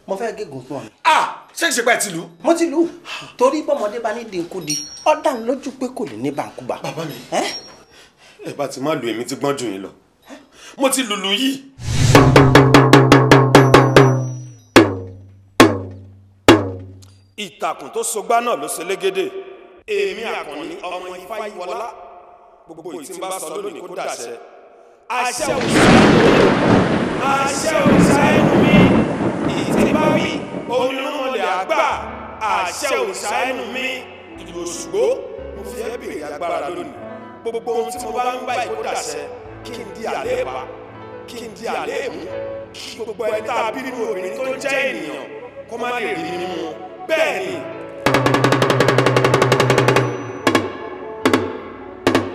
Mo fẹ́ gégùn fún ọ. Ah, ṣé ìṣe pẹ́ ti lù? Mo ti lù, torí bọ́mọdé bá ní dínkù-di, ó dá mi lójú pé kò lè ní bàǹkúbà. Bàbá mi, ẹ bá ti má lu èmi ti gbọ́n jù yín lọ. Mo ti lùlù yìí. Ìtàkùn tó sogbá náà ló ṣe légédé. Èmi Àkànní ọmọ Ifáyíwọlá, gbogbo ìtí ń bá sọ lónìí kó dàṣẹ. Àṣẹ òrìṣà ẹnu mi, ìtì bá wí onírúnmọlẹ̀ àgbà. Àṣẹ òrìṣà ẹnu mi, ìlú Òṣùgbó, mo fi ẹ́ bèrè agbára lónìí. Gbogbo ohun tí mo bá ń bá ìkó dàṣẹ, kí n di àléèbá, kí n di àléèmú, kí gbogbo ẹni tá a bí nínú obìnrin tó ń jẹ́ ènìyàn kó má lè rí mímú. Bẹ́ẹ̀ ni.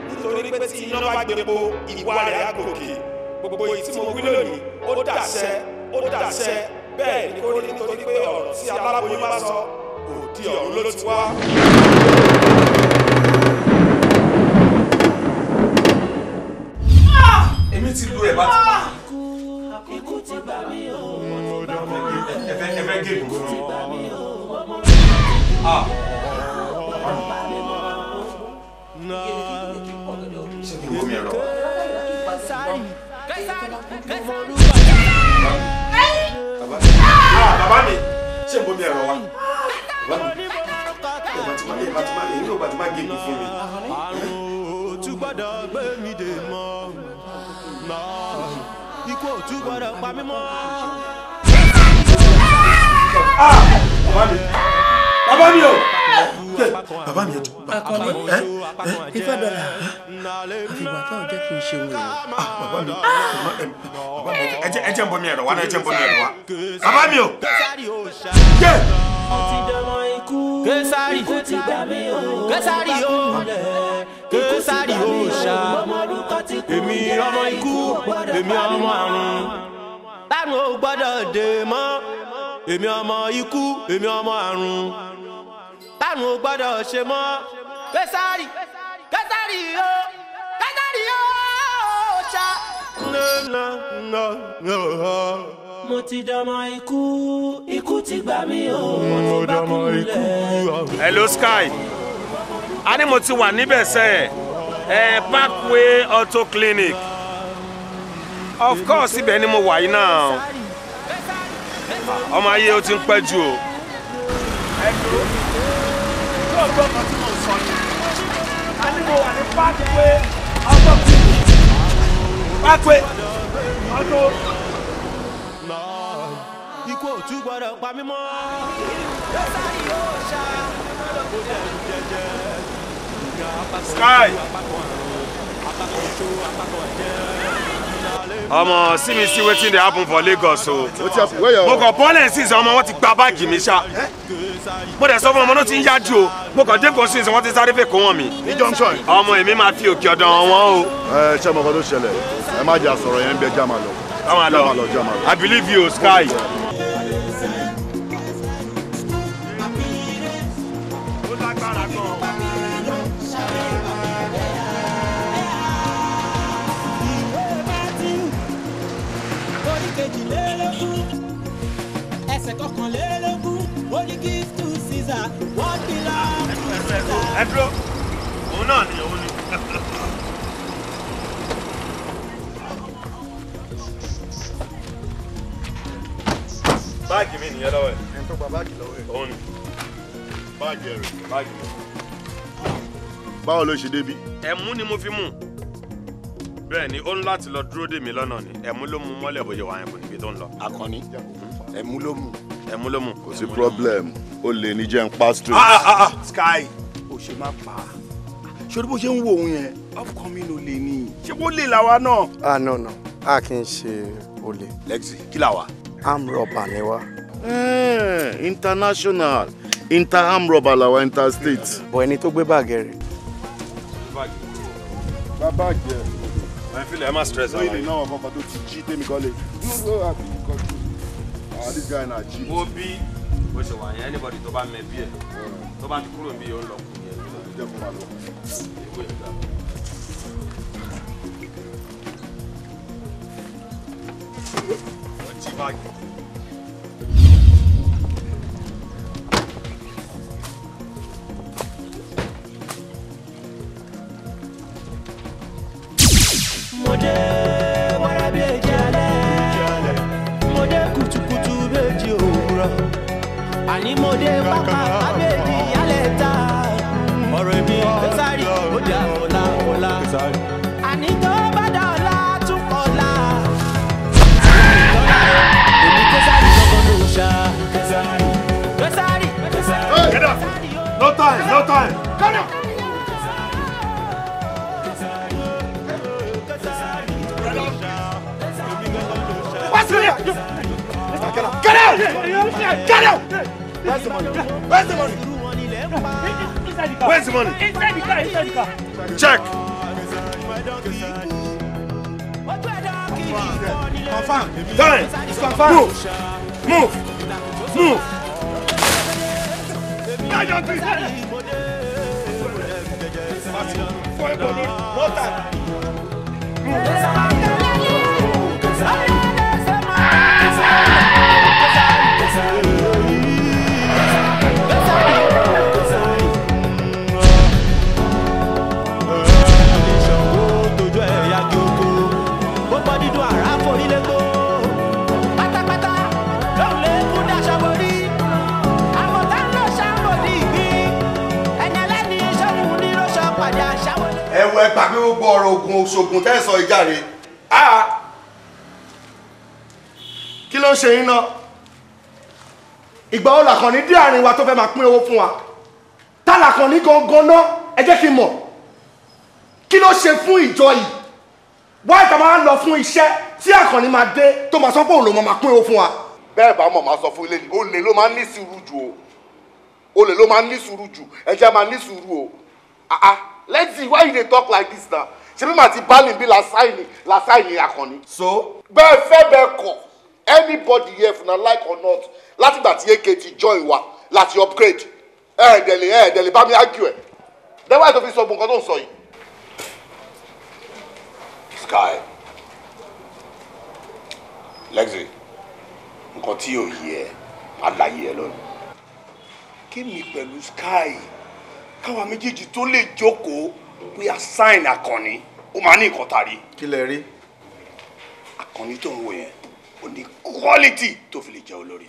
Nítorí pé tí iná bá gbépo, ìwà rẹ̀ á gòkè. Gbogbo èyí tí mo wí lónìí, ó dàṣẹ, ó dàṣẹ. Bẹ́ẹ̀ ni kò rí, nítorí pé ọ̀rọ̀ tí aláboyún bá sọ, òdì ọ̀run ló ti wá. Èmi ti lu ẹ̀ bá ti pa. Ikú ti gbà mí o. Ẹ fẹ́ gégùn fún mi. Ṣé kí n bomi ẹ̀rọ wá? Bàbá mi, ṣé n bomi ẹ̀rọ wá? Bàbá mi, ẹ bá ti má gégùn fún mi. Àrùn òtún gbọ́dọ̀ gbé mi dè mọ́, ikú òtún gbọ́dọ̀ pa mí mọ́. Bàbá mi, bàbá mi o! Bàbá mi ẹjọ. Àkànní, Ifádọ́là, àfìgbà tó jẹ́ kí n ṣe ohun èlò. Bàbá mi, ẹ jẹ́ ń bomi ẹ̀rọ wá náà, ẹ jẹ́ ń bomi ẹ̀rọ wá. Bàbá mi o! Yé! Késàrì, Késàrì o, Késàrì òòṣà, èmi ọmọ ikú, èmi ọmọ àrùn, tárùn ò gbọ́dọ̀ dè mọ́, èmi ọmọ ikú, èmi ọmọ àrùn, tárùn ò gbọ́dọ̀ ṣe mọ́. Késàrì, Késàrì o, Késàrì òòṣà. Mo ti dọmọ ikú, ikú ti gbà mí o, mo ti bá kúlẹ̀. Hello Sky, a ní mo ti wà níbẹ̀ sẹ́ ẹ̀ Parkway Auto Clinic. Of course ibẹ̀ ni mo wà yìí náà. Ọmọ ayé ó ti ń pẹ́ jù o. Ẹ dúró, yóò gbọ́ ọkàn tí mo sọ ni. A ní mo wà ní Parkway Auto Clinic. Parkway Auto. Ikú ò tún gbọ́dọ̀ pa mí mọ́. Késàrì òòṣà, ó dẹrù jẹjẹ. Sky. Apákan oṣó, apákan ẹ̀jẹ̀. Ọmọ see me see wetin dey happen for Lagos o. Mo kàn bọ́ọ̀lù sí ìsìn ọmọ wọn ti gba báàgì mi ṣá. Mo dẹ̀ sọ fún ọmọ náà ti ń yájú o. Mo kàn dé kò sí ìsìn wọn ti sáré fẹ́ kó wọn mi. Ní junction. Ọmọ èmi máa fi òkè ọ̀dọ̀ wọn o. Ẹ ṣé mo kàn tó ṣẹlẹ̀, ẹ má jẹ́ àsọ̀rọ̀ yẹn ń bẹ já máa lọ. Káwọn lọ. I believe you, Sky. Ẹ dúró, òun náà ni òun ni. Báàgì mi nìyẹn lọ́wọ́ ẹ̀. Ẹni tó gba báàgì lọ́wọ́ ẹ̀. Òun ni. Báàgì ẹ̀ rẹ̀. Báàgì mi. Báwo ló ṣe débi? Ẹ̀mú ni mo fi mú. Bẹ́ẹ̀ ni, ó ń láti lọ dúró dè mí lọ́nà ni. Ẹ̀mú ló mú mọ́lẹ̀ bóyá wà yẹn kò níbi tó ń lọ. Akànní, ẹ̀mú ló mú. Ẹ̀mú ló mú. Kò sí problem, ó lè ní jẹ́ ń pa straight. Sky, o ṣe má pa. Ṣé bó ṣe ń wo òun yẹn, upcoming olè ni. Ṣé bó lè làwa náà? Ah no no, a kì í ṣe olè. Lexi, kí làwa? Arm robber ni wá. International, inter-arm robber làwa, interstate. Bọ̀ ẹni tó gbé báàgì rẹ̀. Gba báàgì ẹ̀. Ẹ fi lè ẹ má stress ara yìí. Lóyìn náà kankan tó ti jí tèmi kọ́ lè. Ah, this guy na jí. Wo bí bó ṣe wà yẹn, anybody tó bá mẹ bí ẹ tó bá ti kúrò níbi yóò lọ kù yẹn. Jẹ́ kó máa lọ. Wọ́n jí báàgì. Mo dé wẹ́rẹ́ bí èjì alẹ́, mo dé kùtùkùtù méjì òwúrọ̀, àní mo dé pápá abéjì alẹ́ ta, ọ̀rọ̀ èmi Késárì ó di àfọlá ọ̀la, àní tó bá dá ọ̀la tún kọ̀la. Èmi Késárì gbọ́ngàn ló ṣá. Késárì, Késárì, Késárì. Get up! No time, no time. Get up! Get out! Get out! Where's the money? Where's the money? Where's the money? Inside the car, inside the car. Check. Confirm. Time. It's confirmed. Move. Move. Move. No time. Move. Ẹ wo ẹ gbàgbé gbogbo ọ̀rọ̀ ogun oṣogun tẹ́ ẹ sọ ìjàre. Kí ló ń ṣe yín náà? Ìgbà wo làkànní dé àárín wa tó fẹ́ máa pín owó fún wa? Tá làkànní gangan náà? Ẹ jẹ́ kí n mọ̀. Kí ló ṣe fún ìjọ yìí? Wáyé tá máa ń lọ fún iṣẹ́ tí àkànní máa dé tó máa sọ pé òun ló máa pín owó fún wa. Bẹ́ẹ̀ bá mọ̀ máa sọ fún ilé ni, olè ló máa ń ní sùúrù jù o. Olè ló máa ń ní sùúrù jù, ẹ jẹ́ máa ní sùúrù o. Let's see why you dey talk like this now. Ṣebí màá ti bá níbí la sáìnì Àkànní. So? Bẹ́ẹ̀ fẹ́ bẹ́ẹ̀ kọ̀, anybody here if una like or not, látìgbà tí AK ti join wa láti upgrade. Ẹ̀ẹ́dẹ̀lẹ̀ bá mi argue ẹ̀. Then why tó fi sọ gbogbo nǹkan tó ń sọ yìí? Sky, Lexi, nǹkan tí yóò yé ẹ, má láyé ẹ lónìí. Kí mi pẹ̀lú Sky, káwa méjèèjì tó lè jókòó pé a sign Àkànní, ó máa ní nǹkan tàrí. Kí lẹ rí? Àkànní tó ń wò yẹn, ó ní quality tó fi lè jẹ́ olórí.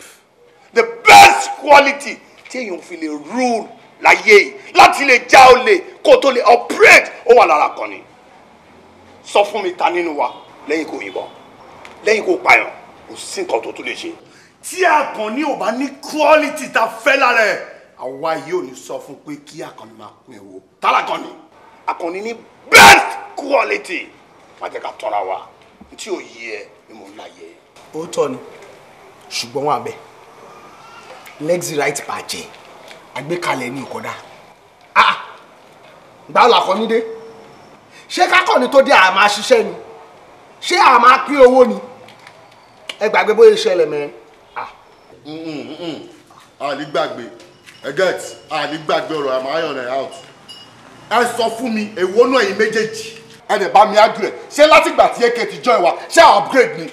The best quality tí èèyàn fi lè rule láyé yìí, láti lè já olè kó tó lè operate, ó wà lára Àkànní. Sọ fún mi ta nínú wa lẹ́yìn kó yìnbọn, lẹ́yìn kó pààyàn, kò sí nǹkan tó tún lè ṣe. Tí Àkànní ò bá ní quality ta fẹ́ lára ẹ̀, àwa yìí ò ní sọ fún pé kí Àkànní máa pín owó. Tálàkànní, Àkànní ní best quality. Má jẹ́ ká tọ́ra wa. Tí ò yé ẹ ni mò ń láyé. Ó tọ́ ni, ṣùgbọ́n wà bẹ́ẹ̀. Lexi right bàjẹ́, àgbékalẹ̀ ní ìkọ́dá. Gbà làkọ́ni dé. Ṣé kákọ́ni tó dé àmà ṣiṣẹ́ ni? Ṣé àmà pín owó ni? Ẹ gbàgbé bóyá ìṣẹ̀lẹ̀ mẹ́rin. A ní gbàgbé. Ẹ get, a ní gbàgbé ọ̀rọ̀ àmọ́ iron ẹ̀ out. Ẹ sọ fún mi, èwo náà ẹ̀yin méjèèjì? Ẹ dẹ̀ bá mi ájú ẹ̀. Ṣé látìgbà tí AK ti join wa, ṣé à upgrade ni?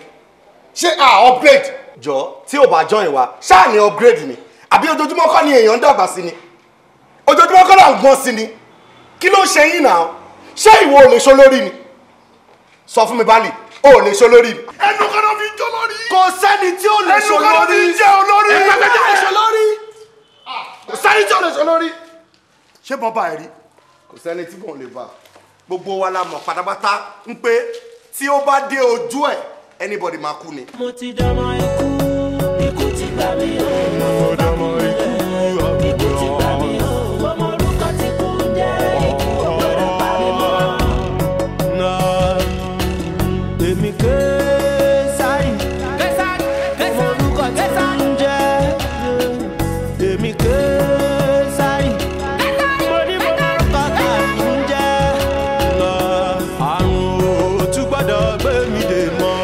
Ṣé à upgrade? Jọ, tí ò bá join wa, ṣáà ní upgrade ni? Àbí ojoojúmọ́ kọ́ ni èèyàn ń dàgbà sí ni? Ojoojúmọ́ kọ́ là ń gbọ́n sí ni? Kí ló ń ṣe yín náà? Ṣé ìwọ ò lè ṣe olórí ni? Sọ fún mi Bali, o ò lè ṣe olórí ni. Ẹnu kan náà fi jẹ́ olórí. Kò sẹ́ni tí ò lè ṣe olórí. Ẹnu kan náà fi jẹ́ olórí. Ẹnu kan náà fi ṣe olórí. Kò sẹ́ni tí ò lè ṣe olórí. Ṣé bọ́ba ẹ̀ rí? Kò sẹ́ni tí mò ń lè bá. Gbogbo wa la mọ̀ pátápátá ń pé tí ó bá dé ojú ẹ̀, anybody máa kú ni. Mo ti dánmọ ikú, ikú ti gbà mí o. Mo dánmọ ikú, ikú ti gbà mí o. Ọmọ orúkọ ti kú jẹ́ ikú ò gbọ́dọ̀ pa mí mọ́. Èmi Késárì, ọmọ orúkọ ti kú jẹ́. Èmi Késárì, mo ní mo orúkọ ti kú jẹ́. Àrùn ò tún gbọ́dọ̀ gbé mi dè mọ́.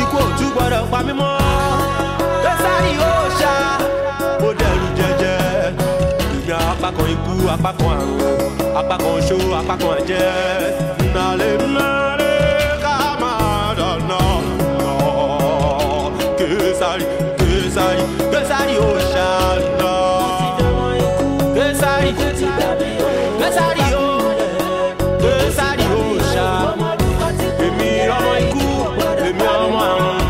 Ikú ò tún gbọ́dọ̀ pa mí mọ́. Késárì ó ṣá, mo dẹ̀rù jẹjẹ. Èmi apá kan ikú, apá kan àrùn, apá kan oṣó, apá kan àjẹ́. Nàlẹ́ nàlẹ́ ká máa dọ̀nà. Késárì, Késárì, Késárì ó ṣá lọ. Késárì, Késárì ó, Késárì ó ṣá. Èmi ọmọ ikú, èmi ọmọ àrùn.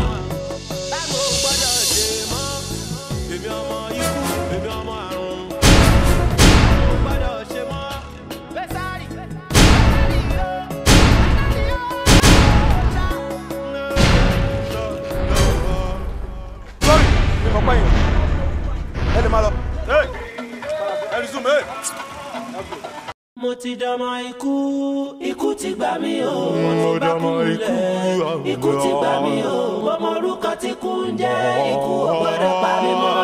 Èmi ọmọ ikú, èmi ọmọ àrùn. Mo gbọ́dọ̀ ṣe mọ́. Késárì. Sorry, mi mọ̀ pẹ́yìn. Ẹ lè máa lọ. Ẹ resume. Mo ti dọmọ ikú, ikú ti gbà mí o. Mo ti bá kú lẹ̀, ikú ti gbà mí o. Ọmọ orúkọ ti kú ń jẹ́, ikú ò gbọ́dọ̀ pa mí mọ́.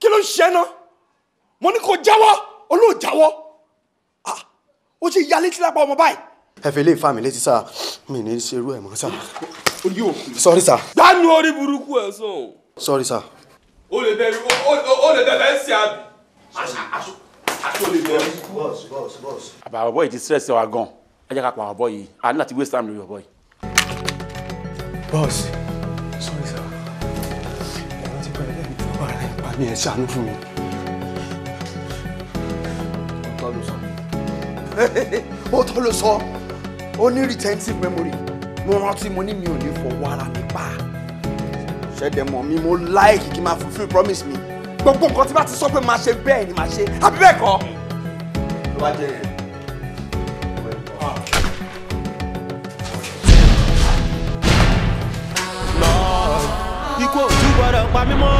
Kí ló ń ṣe náà? Mo ní kó jáwọ́, olóò jáwọ́. Ó ṣe ya létí lápá ọmọ báyìí. Ẹ fi lè fa mi létí sá, mi ní ṣerú ẹ̀ mọ́ sá. Sorry sá. Dánú orí burúkú ẹ̀ sàn. Sorry sá. O lè bẹ̀rù o lè bẹ̀rẹ̀ ẹ̀ sí àbí. Aṣọ lè bẹ̀rù. Boss, boss, boss. Àbá ọ̀bọ yìí ti stress wa gan. Ẹ jẹ́ ká pa ọ̀bọ yìí. A ní láti waste time lórí ọ̀bọ yìí. Boss, sorry sá. Ẹ̀rọ ti bẹ̀rẹ̀ lẹ́yìn fún ara ẹ̀ pa mi ẹ̀ ṣàánú fún mi. Ó tọ́ ló sọ. Ó tọ́ ló sọ. Ó ní retentive memory. Mo rántí mo ní mi ò ní fọwọ́ ara mi pa. Ṣẹ̀dẹ̀ mọ̀ mi, mo like kí n máa fulfill promise mi. Gbogbo nǹkan tí bá ti sọ pé máa ṣe bẹ́ẹ̀ ni máa ṣe. Àbí bẹ́ẹ̀ kọ́? Ló bá jẹ́ yẹn. Ikú ò tún gbọ́dọ̀ pa mí mọ́.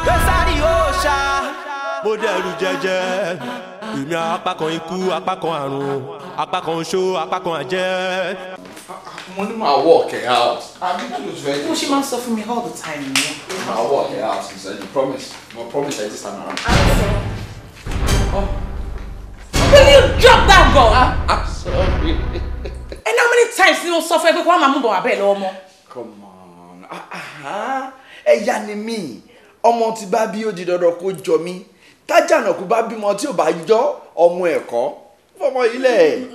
Késárì ó ṣá, mo dẹ̀rù jẹjẹ. Èmi apá kan ikú, apá kan àrùn, apá kan oṣó, apá kan àjẹ́. Mo ní máa work it out. Àbí kí ló fẹ́? Bó ṣe máa ń sọ fún mi all the time nìyẹn. Máa work it out, she said. You promise. Mo promise this time around. Will you drop that gun? I'm sorry. times ni mo sọ fún ẹ pé kó wá máa mú bọ̀ wá bẹ́ẹ̀ lọ́wọ́ mọ́? Come on, ẹ̀yà ni mí, ọmọ tí bá bí ó di dandan kó jọ mí, tájànàkú bá bímọ tí ò bá jọ ọmọ ẹ̀kọ́ fọmọ yìí lẹ̀.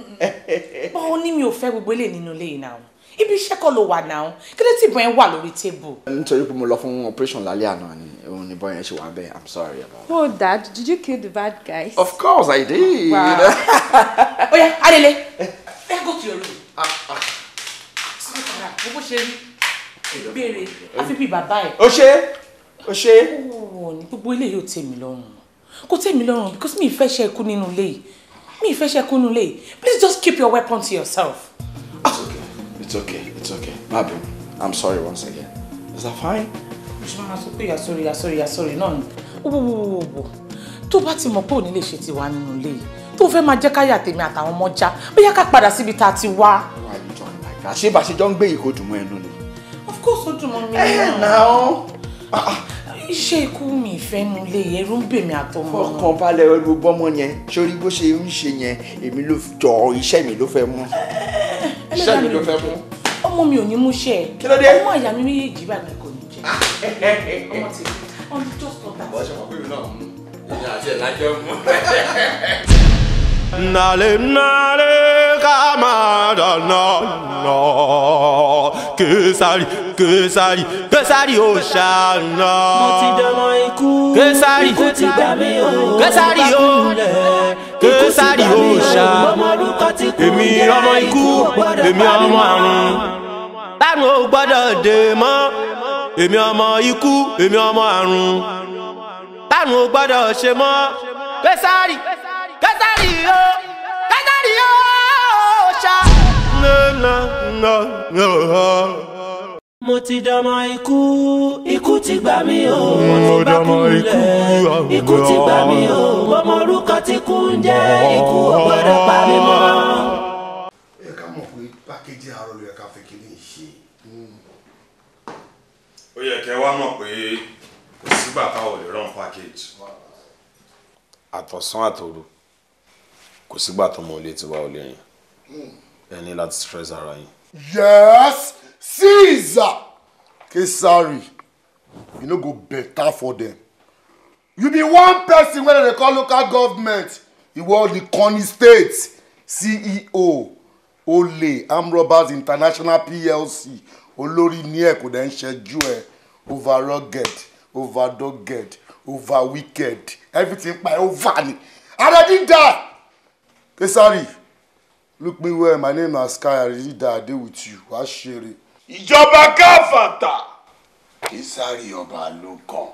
Bọ́ọ̀ ní mi ò fẹ́ gbogbo eléyìí nínú ilé yìí náà, ibi iṣẹ́ kọ́ ló wà náà, kí ló tí ìbọn yẹn wà lórí tébù? Nítorí pé mo lọ fún operation lálẹ́ àná ni òun ni bọ́ọ̀ yẹn ṣe wà bẹ́ẹ̀, I'm sorry about that. Oh Dad, did you kill the bad guys? Of course I did. Wow. Oya, Adele, go to your room. Bó ṣe rí ìbéèrè àfi bíi bàbá ẹ̀. Ó ṣe ó ṣe. Ó ní gbogbo ilé yóò tẹ́ mi lọ́rùn, kò tẹ́ mi lọ́rùn because mi ì fẹ́ ṣe ikú nínú ilé yìí, mi ì fẹ́ ṣe ikú nínú ilé yìí. Please just keep your weapon to yourself. It's okay, it's okay. Má bínú, I'm sorry once again. Is that fine? Mo ṣe máa sọ pé you're sorry, you're sorry, you're sorry náà ni. Wò tó bá ti mọ̀ pé òní lè ṣe tiwa nínú ilé yìí, tó fẹ́ máa jẹ́ káyà tèmi àtàwọn ọmọ já, bóyá ká padà síbi tá a ti wá. Why you talking like that? Ṣé bá ṣe jọ ń gbé yìí kò dùn mọ́ ẹnu ni? Of course ó dùn mọ́ mi. Ẹ náà. Iṣẹ́ ikú mi ìfẹ́ nu ilé yìí, ẹ̀rù ń bè mí àtọmọ. Fọkàn balẹ̀ ẹrù bọ́mọ yẹn, sórí bó ṣe ń ṣe yẹn, èmi ló jọ iṣẹ́ mi ló fẹ́ mú. Iṣẹ́ mi ló fẹ́ mú. Ọmọ mi ò ní mú ṣe ẹ̀. Kí ló dé? Ọmọ àyà mi méjèèjì báyìí kò ní jẹ. Ọmọ ti ọmọ just not that. Bọ́ ṣe mọ̀ pé mi náà mú, èmi àti ẹ̀ lájọ́ mú. Nale nale kamadana no Kesari Kesari Kesari oṣana. Mo ti dọmọ ikú, Kesari ikú ti gbà mí o, Kesari o, Kesari oṣa. Èmi ọmọ ikú, èmi ọmọ àrùn, tánú ò gbọ́dọ̀ dè mọ́. Èmi ọmọ ikú, èmi ọmọ àrùn, tánú ò gbọ́dọ̀ ṣe mọ́. Kesari Kesari o, Kesari o ṣá. Mo ti dọmọ ikú, ikú ti gbà mí o, mo ti bá kú lẹ̀, ikú ti gbà mí o, mo mọ orúkọ tí kú ń jẹ́, ikú ò gbọ́dọ̀ pa mí mọ́. Ẹ ká mọ̀ pé pákéjì àárọ̀ ló yẹ ká fi kíní ṣe. Ó yẹ kẹ́ wá mọ̀ pé kò sígbà táwọn ò lè run package. Àtọ̀sán àtòru kò sígbà tọmọ ilé tiwa ò lè rìn, ẹ ní láti stress ara yín. Yes, Caesar Kesari, e no go better for them. You be one person wey dem dey call local government, ìwọ nìkan ni state CEO Olè Armed Robbers International PLC, olórí ní ẹ kò dẹ̀ ń ṣẹ́jú ẹ, over rugged, over dogged, over wicked, everything pa over ni. I already die. Kesari, look me well, my name na Sky, I already die, I dey with you, wàá ṣeré. Ìjọba káfàtà Kesari ọba ló kàn.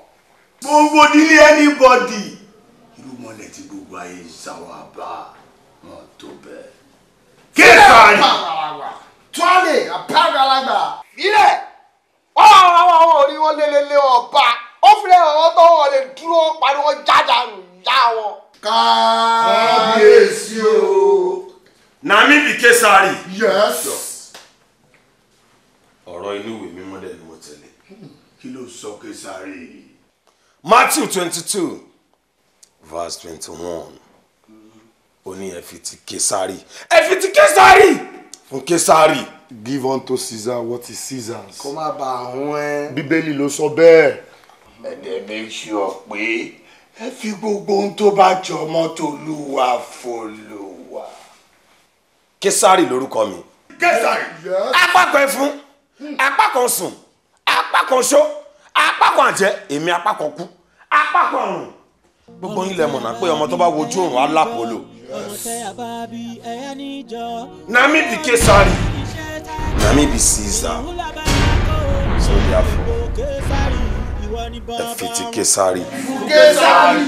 Gbogbo nílé anybody. Irú mọ́lẹ̀ tí gbogbo ayé ń sáwà bá wọn tó bẹ́ẹ̀. Kesari! Tuale, àpárá-alágbà, ilẹ̀! Wọ́n àwọn orí wọn lélele ọba, ó fi lẹ́yìn ọ̀rọ̀ tó wọ́n lè dúró pariwo jáde yá wọn. Kábíyèsí o. Na mi be Kesari. Yes. Ọ̀rọ̀ inú ìwé mímọ́ dẹ̀ ni mo tẹ̀lé. Kí ló sọ Kesari? Matthew 22 verse 21. Ó ní ẹ fi ti Kesari. Ẹ fi ti Kesari fún Kesari. Give unto Caesar what is Caesar's. Kó má bàa hún ẹ. Bíbélì ló sọ bẹ́ẹ̀. Ẹ dẹ̀ make sure pé ẹ fi gbogbo ohun tó bá jọ mọ́ t'Olúwa f'Olúwa. Kesari lórúkọ mi. Kesari. Apá kan ẹfun, apá kan sùn, apá kan ṣó, apá kan àjẹ́, èmi apá kan kú, apá kan àrùn. Gbogbo yín lẹ mọ̀ náà pé ọmọ tó bá wojú òrùn á lápòlò. Na mi be Kesari, na mi be Caesar. So therefore, ẹ fi ti Kesari. Kesari.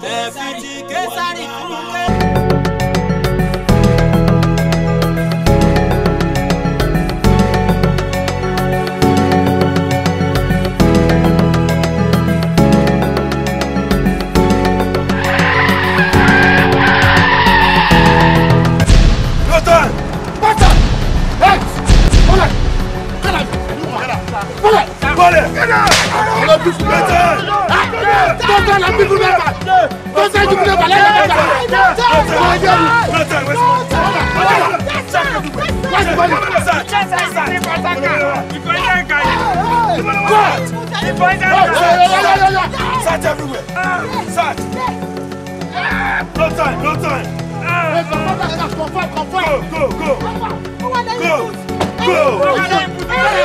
Hey! money. Search everywhere. Search. No time, no time. Confirm. Go, go, go. Go. Go.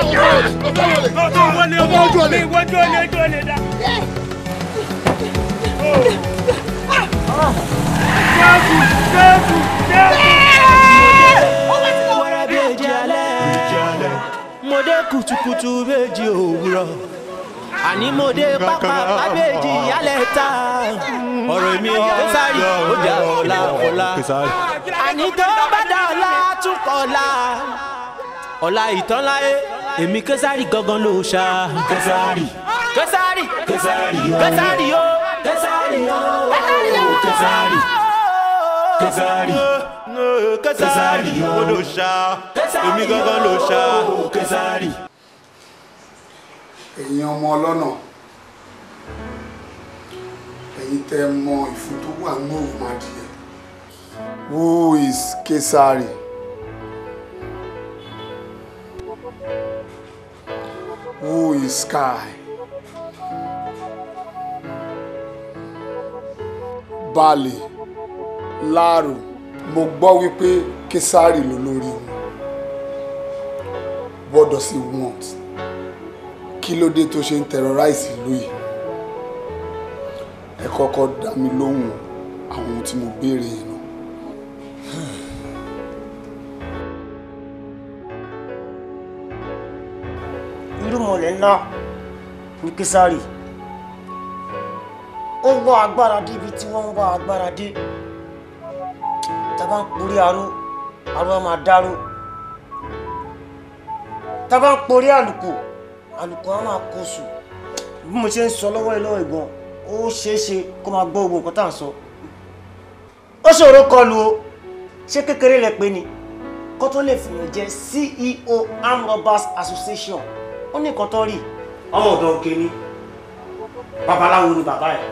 Mo dé kùtùkùtù méjì òwúrọ̀, àní mo dé pápá méjì yálẹ̀ ta. Ọ̀rọ̀ mi Késárì ó dà ọ̀la ọ̀la. Àní tó bá dà ọ̀la tún kọ̀la. Ọ̀la ìtàn láyé, èmi Késárì gangan ló ṣá. Késárì, Késárì, Késárì, Késárì o, Késárì o, Késárì, Késárì, Késárì o ló ṣá. Èmi gangan ló ṣá. Késárì. Ẹ̀yin ọmọ ọlọ́nà, ẹ̀yin tẹ́ mọ ìfun tó wà ní òròmọdìyẹ. Who is Kesari? Who is Sky? Bali, Laro, mo gbọ́ wípé Kesari ló lórí wọn. What does he want? Kí ló dé tó ṣe ń terrorize ìlú yìí? Ẹ kọ́kọ́ dá mi lóhùn àwọn ohun tí mo béèrè yìí náà. Irúnmọlẹ̀ ńlá ní Késárì. Ó wá agbára dé ibi tí wọ́n ń wá agbára dé. Tá bá ń porí aró, aró á máa dáró. Tá bá ń porí àlùkò, àlùkò á máa kóṣù. Bí mo ṣe ń sọ lọ́wọ́ ẹ lọ́wọ́ ìgbọ̀n, ó ṣeé ṣe kó máa gbọ́ gbogbo nǹkan tá à ń sọ. Ó ṣòro kọlù o, ṣé kékeré lẹ pé ni? Kó tó lè fìyàn jẹ CEO Armed Robbers Association, ó ní nǹkan tó rí. Ọmọ ọ̀dọ̀ òkè ni, babaláwo ni bàbá ẹ̀,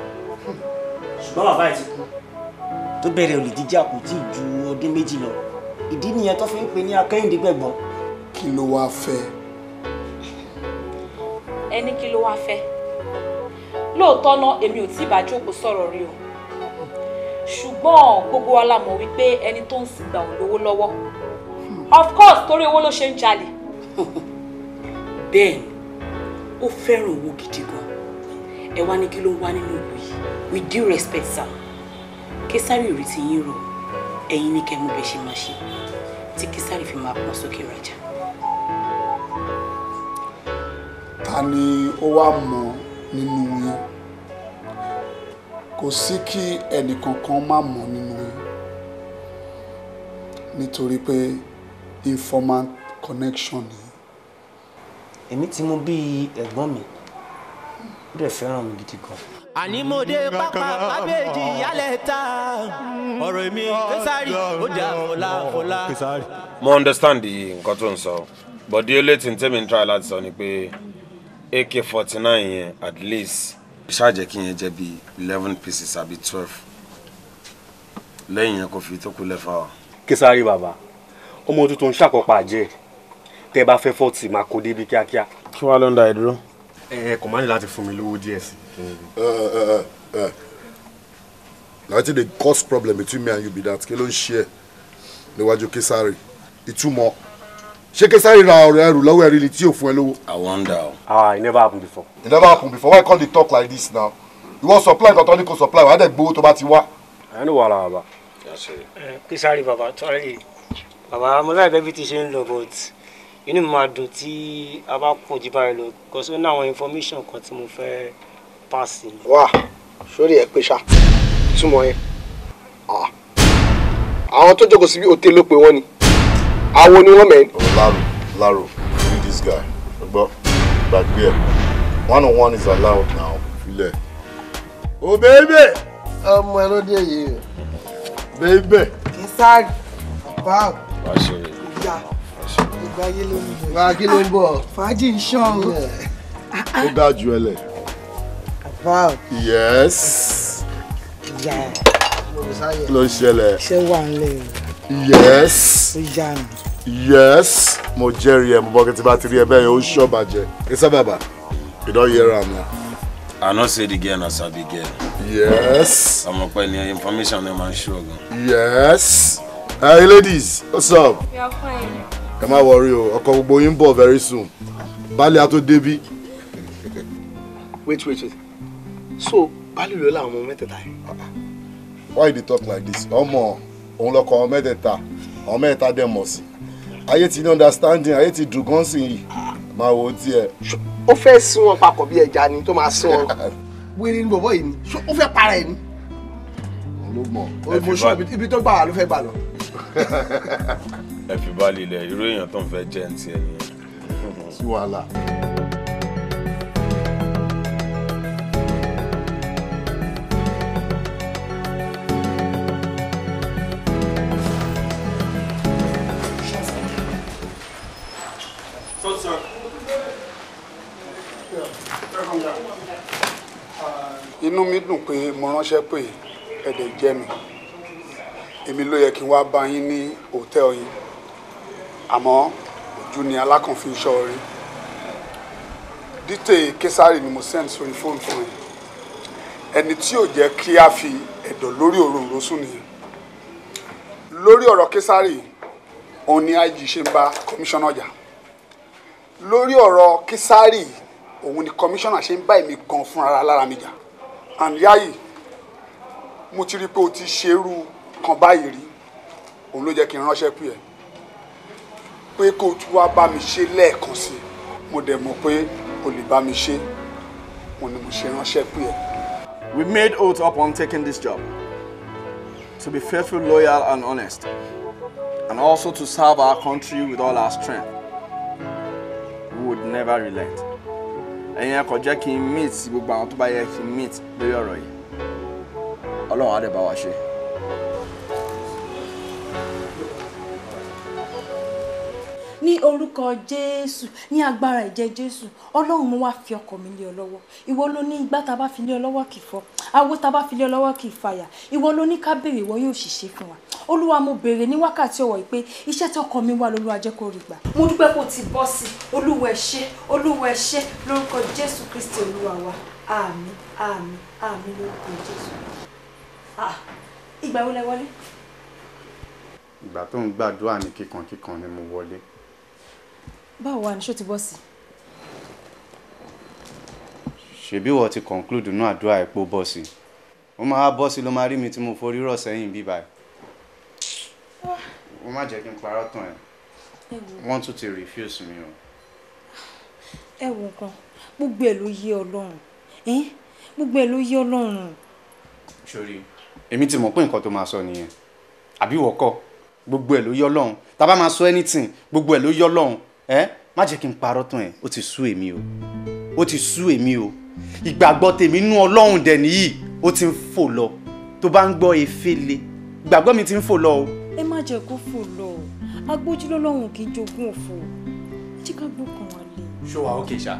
ṣùgbọ́n bàbá ẹ̀ ti kú. Tó bẹ̀rẹ̀ olè jíjà kò tí ì ju ọdún méjì lọ. Ìdí nìyẹn tó fi ń pè ní Akẹ́yìndé-Gbẹ̀gbọ́n. Kí ló wáá fẹ́? Ẹni kí ló wáá fẹ́? Lóòótọ́ náà èmi ò tí ì bá jókòó sọ̀rọ̀ rí o, ṣùgbọ́n gbogbo wa la mọ̀ wípé ẹni tó ń sìgbà ò lówó lọ́wọ́. Of course, torí owó ló ṣe ń jalè. Bẹ́ẹ̀ ni, ó fẹ́ràn owó gidi gan. Ẹ wá ní kí ló ń wá nínú ìlú yìí? With due respect sir, Késárì ò rí ti yín rò, ẹ̀yin ní kẹ́ mú bẹ́ẹ̀ ṣe máa ṣe tí Késárì fi máa pọ́n sókè rajà. Ta ni ó wá mọ̀ nínú yín? Kò sí kí ẹnìkankan má mọ̀ nínú yín, nítorí pé informant connection ni. Èmi ti mú bí ẹ̀gbọ́n mi, ó dẹ̀ fẹ́ràn mi gidi gan. Àní mo dé pápá méjì yálẹ̀ ta. Ọ̀rọ̀ mi Késárì ó dà ọ̀la ọ̀la. Mo understand nǹkan tó ń sọ, but the only thing tẹ́mi ń try láti sọ ni pé AK-49 yẹn at least ṣáà jẹ́ kí yẹn jẹ́ bí 11 pieces àbí 12. Lẹ́yìn yẹn kò fi tó kú lẹ́fà wa. Késárì bàbá, ọmọ tuntun ń ṣàkópa àjẹ́, tẹ́ bá fẹ́ 40 máa kó débi kíákíá. Kí wàá ló ń da ìdúró? Ẹ kò má ní láti fún mi lówó díẹ̀ sí. Na wetin dey cause problem between me and you be that. Kí ló ń ṣe ẹ níwájú Késárì? Ìtumọ̀ ṣé Késárì ra ọ̀rọ̀ ẹrù lọ́wọ́ ẹ̀rí ni tí yóò fún ẹ lówó? I wonder o. Ah, it never happened before. It never happened before. Why you come dey talk like this now? You wan supply nǹkan tó ní kó supply, wàá dẹ̀ gbowó tó bá ti wá. Ẹ ní wàhálà bàbá. Késárì bàbá, tọ́lẹ̀ bàbá, mo láì bẹ́ẹ̀ bí ti ṣe ń lọ, but inú mi máa dùn tí a bá pọ̀ jù báyìí lọ, because ó ní àwọn information kan tí mo fẹ́ pass ni. Wá sórí ẹ pé ṣá túmọ̀ yẹn, àwọn tó jókòó síbi òtẹ́ ló pé wọ́n ni àwọn ni wọ́n mẹ́rin. Laro, Laro, free this guy. Ṣùgbọ́n gbàgbé ẹ̀, one on one is allowed now. Filẹ̀. Oh baby! Ọmọ ẹ ló dé yìí. Baby! Késárì, bàbá Wàá ṣe é. ìyá ìgbà ayé ló ń bọ̀. Wá kí ló ń bọ̀? Fàájì ń ṣàn o. Ó ga jù ẹ lẹ̀. Yes. Kí ló ń ṣẹlẹ̀? Ṣé wà ń lẹ̀? Yes. Ó yá mi. Yes. Mo jẹ́rìí ẹ̀, mo bọ́ kí tí bá ti rí ẹ bẹ́ẹ̀ yẹn, ó ṣọ́ bàjẹ́. Kí sábàbà, you don hear am now. I no say the girl na sabi girl. Yes. Ọmọ pẹ́ ni information náà máa ń ṣú ọ̀gàn. Yes. Hey ladies, what's up? We are fine. Ẹ má worry o, ọkọ gbogbo yín ń bọ̀ very soon. Baálé á tó débí. Wait, wait, wait. So, Baálé ló láwọn ọmọ mẹ́tẹ̀ẹ̀ta yẹn. Why you dey talk like this? Ọmọ òun lọkọ àwọn mẹ́tẹ̀ẹ̀ta, àwọn mẹ́tẹ̀ẹ̀ta dẹ̀ mọ̀ sí. Ayé ti ní understanding, ayé ti dùn gan sí yìí. Máa wo tiẹ̀. Ó fẹ́ sún wọn papọ̀ bí ẹja ni tó máa sún wọn. Wíri ní bọ̀bọ̀ yìí ni, ó fẹ́ para ẹ̀ ni. Ló mọ̀. Mo sọ ibi tó gbà wá ló fẹ́ gbà lọ. Ẹ fi Baálé ilẹ̀, irú èèyàn tó ń fẹ́ jẹ́ ń tiẹ̀ nìyẹn. Sí wàhálà. Inú mi dùn pé mo ránṣẹ́ pé ẹ̀dẹ̀ jẹ́ mi. Èmi ló yẹ kí n wá bá yín ní hòtẹ́ẹ̀lì yín, àmọ́ ojú ni alákànfin iṣẹ́ orí. Dítè Késàrì ni mo send sórí fóònù fún ẹ. Ẹni tí ò jẹ́ kí a fi ẹ̀dọ̀ lórí òróǹro sùn nìyẹn. Lórí ọ̀rọ̀ Késàrì, òun ni IG ṣe ń bá kọmíṣánná jà. Lórí ọ̀rọ̀ Késàrì, òun ni kọmíṣánná ṣe ń bá èmi gan fúnra lára mi jà. And Yayi, mo ti rí pé o ti ṣerú kan báyìí rí, òun ló jẹ́ kí n ránṣẹ́ pè ẹ́ pé kó o tún wá bá mi ṣe lẹ́ẹ̀kan sí i. Mo dẹ̀ mọ̀ pé o lè bá mi ṣe, òun ni mo ṣe ránṣẹ́ pè ẹ́. We made oath upon taking this job to be faithful, loyal and honest, and also to serve our country with all our strength. We would never relent. Ẹ̀yin ẹ kò jẹ́ kí n meet gbogbo àwọn tó bá yẹ kí n meet lórí ọ̀rọ̀ yìí. Ọlọ́run á dẹ̀ bá wa ṣe. Ní orúkọ Jésù, ní agbára ẹ̀jẹ̀ Jésù, Ọlọ́run mo wá fi ọkọ̀ mi lé ọ lọ́wọ́. Ìwọ ló ní igbá tá bá fi lé ọ lọ́wọ́ kì í fọ́, àwo tá bá fi lé ọ lọ́wọ́ kì í fàyà. Ìwọ ló ní ká béèrè, ìwọ yóò sì ṣe fún wa. Olúwa mo béèrè ní wákàtí ọ̀wọ̀ yìí pé iṣẹ́ tí ọkọ mi wà lÓlúwa jẹ́ kó rí gbà. Mo dúpẹ́ kó ti bọ́ sí. Olúwa ẹ ṣé, Olúwa ẹ ṣé lórúkọ Jésù Kristi Olúwa wa. Àmín, àmín, àmín lórúkọ Jésù. Ah, ìgbà wo lẹ wọlé? Ìgbà tó ń gbàdúrà ní kíkankíkan ni mo wọlé. Báwo wà ní ṣó ti bọ́ sí? Ṣebí wọ́n ti conclude nínú àdúrà ẹ̀ pé ó bọ́ sí. Ó máa bọ́ sí ló máa rí mi tí mo forí rọ̀ sẹ́yìn bí báyìí. Ó má jẹ́ kí n parọ́ tàn ẹ́. Wọ́n tún ti refuse mi o. Ẹ wo nǹkan, gbogbo ẹ̀ ló yé Ọlọ́run. Gbogbo ẹ̀ ló yé Ọlọ́run. Sori, èmi ti mọ̀ pé nǹkan tó máa sọ nìyẹn. Àbí ìwọ kọ́, gbogbo ẹ̀ ló yé Ọlọ́run. Tá bá máa sọ anything, gbogbo ẹ̀ ló yé Ọlọ́run. Ẹ má jẹ́ kí n parọ́ tàn ẹ́, ó ti sú èmi o. Ó ti sú èmi o. Ìgbàgbọ́ tèmi nú Ọlọ́run dẹ̀ nìyí, ó ti ń fò lọ. Tó bá ń gbọ́ efele, ìgbàgbọ́ mi ti ń fò lọ o. Ẹ má jẹ́ kó fò lọ o. Agbójúlọ́lọ́run kì í jogún òfò. Ẹ jẹ́ ká gbókan wa lé. Ṣó wa ókè ṣá?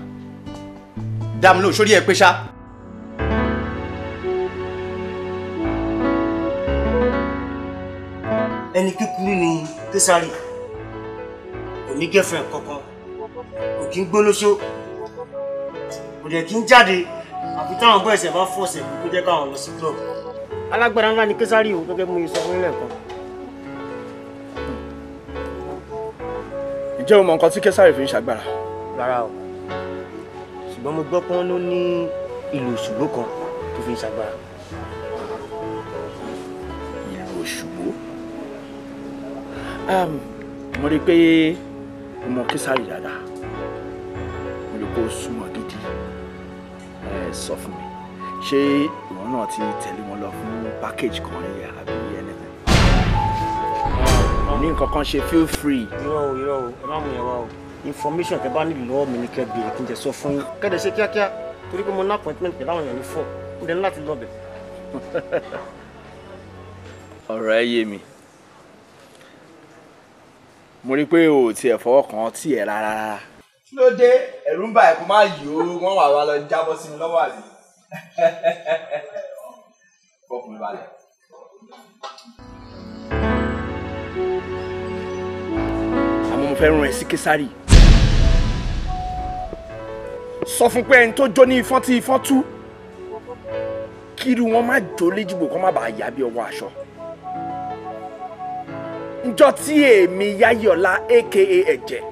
Dá mi lóhùn, sórí ẹ pé ṣá. Ẹni kíkúrú ni Késàrì, kò ní girlfriend kankan, kò kí ń gbólóṣó, kò dẹ̀ kí ń jáde, àfi táwọn boys ẹ̀ bá fọ̀ọ̀sẹ̀ kó jẹ́ káwọn lọ sí club. Alágbára ńlá ni Késàrì o, gẹ́gẹ́ bí mo sọ fún lẹ́ẹ̀kan. Ǹjẹ́ o mọ nǹkan tí Késàrì fi ń ṣàgbára? Rárá o, ṣùgbọ́n mo gbọ́ pé wọ́n ló ní ìlú Òṣùgbó kan tó fi ń ṣàgbára. Ìlú Òṣùgbó? Mo rí i pé o mọ Késàrì dáadáa, mo rí i pé o súnmọ́ gidi. Ẹ sọ fún mi, ṣé ìwọ náà ti tẹ̀lé wọn lọ fún package kan rí àbí anything? Ní nǹkan kan ṣe, feel free. Irọ́ o, irọ́ o, ẹ má mú yẹn wá o. Information tẹ bá nílò lọ́wọ́ mi ni kẹ́ béèrè kí n jẹ sọ fún yín. Kẹ́dẹ̀ ṣe kíákíá torí pé mo ní appointment pẹ̀lú àwọn èèyàn ní 4, mo dẹ̀ ní láti lọ bẹ̀. Ọ̀rọ̀ ẹ yé mi. Mo rí i pé o ò tiẹ̀ fọwọ́ kan tí ẹ rárá rárá. Kí ló dé? Ẹ̀rù ń bà ẹ́ kó má yò ó, wọ́n wà wá lọ jábọ́ sí mi lọ́wọ́ àbí. Fọkùnrin balẹ̀. Àmọ́ mo fẹ́ rán ẹ sí Késárì. Sọ fún pé ẹni tó jó ní ifọ́n tí ifọ́n tú, kí irú wọn má jó léjìgbò kó má bàa yá bí ọwọ́ aṣọ. Njọ́ tí èmi Yáyọ̀lá aka Ẹ̀jẹ̀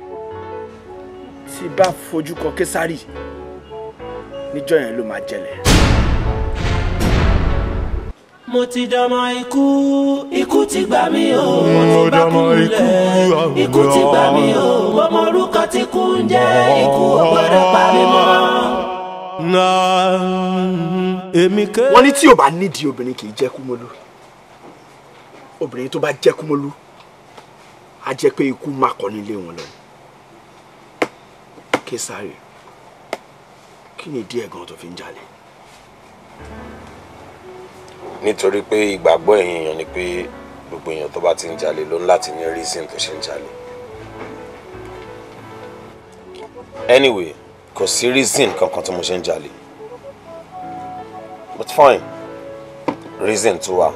tí bá fojú kọ Késárì, níjọ́ yẹn ló máa jẹlẹ̀. Mo ti dọmọ ikú, ikú ti gbà mí o, mo ti bá kú lẹ̀, ikú ti gbà mí o, mo mọ orúkọ tí kú ń jẹ́, ikú ò gbọ́dọ̀ pa mí mọ́. Wọ́n ní tí ò bá nídìí obìnrin kì í jẹ́ kúmọ́lú. Obìnrin tó bá jẹ́ kúmọ́lú, á jẹ́ pé ikú má kọ́ nílé wọn lọ. Késárì, kí ni ìdí ẹ̀ gan tó fi ń jalè? Nítorí pé ìgbàgbọ́ ẹ̀yin èèyàn ni pé gbogbo èèyàn tó bá ti ń jalè ló ń láti ní reason tó ṣe ń jalè. Anyway, kò sí reason kankan tí mo ṣe ń jalè. But fine, reason tó wà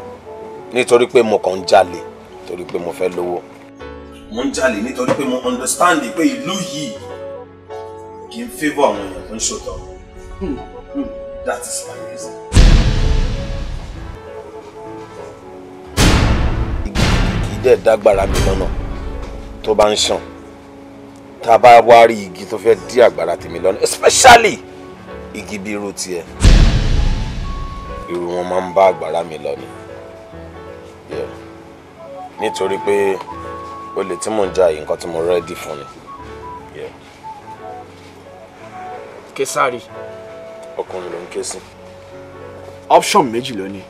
nítorí pé mo kàn ń jalè torí pé mo fẹ́ lówó. Mo ń jalè nítorí pé mo understand pé ìlú yìí kì í favour àwọn èèyàn tó ń ṣòótọ́. That is my reason. Dẹ̀ dágbára mi lọ́nà tó bá ń ṣàn, tá a bá wá rí igi tó fẹ́ dí àgbàrá tèmi lọ́nà, especially igi bí irú tiẹ̀, irú wọn máa ń bá àgbàrá mi lọ ni. Nítorí pé olè tí mò ń jà yìí nǹkan tí mo rẹ́dí fún ni. Késárì, ọkùnrin ló ń ké sí. Option méjì ló ní.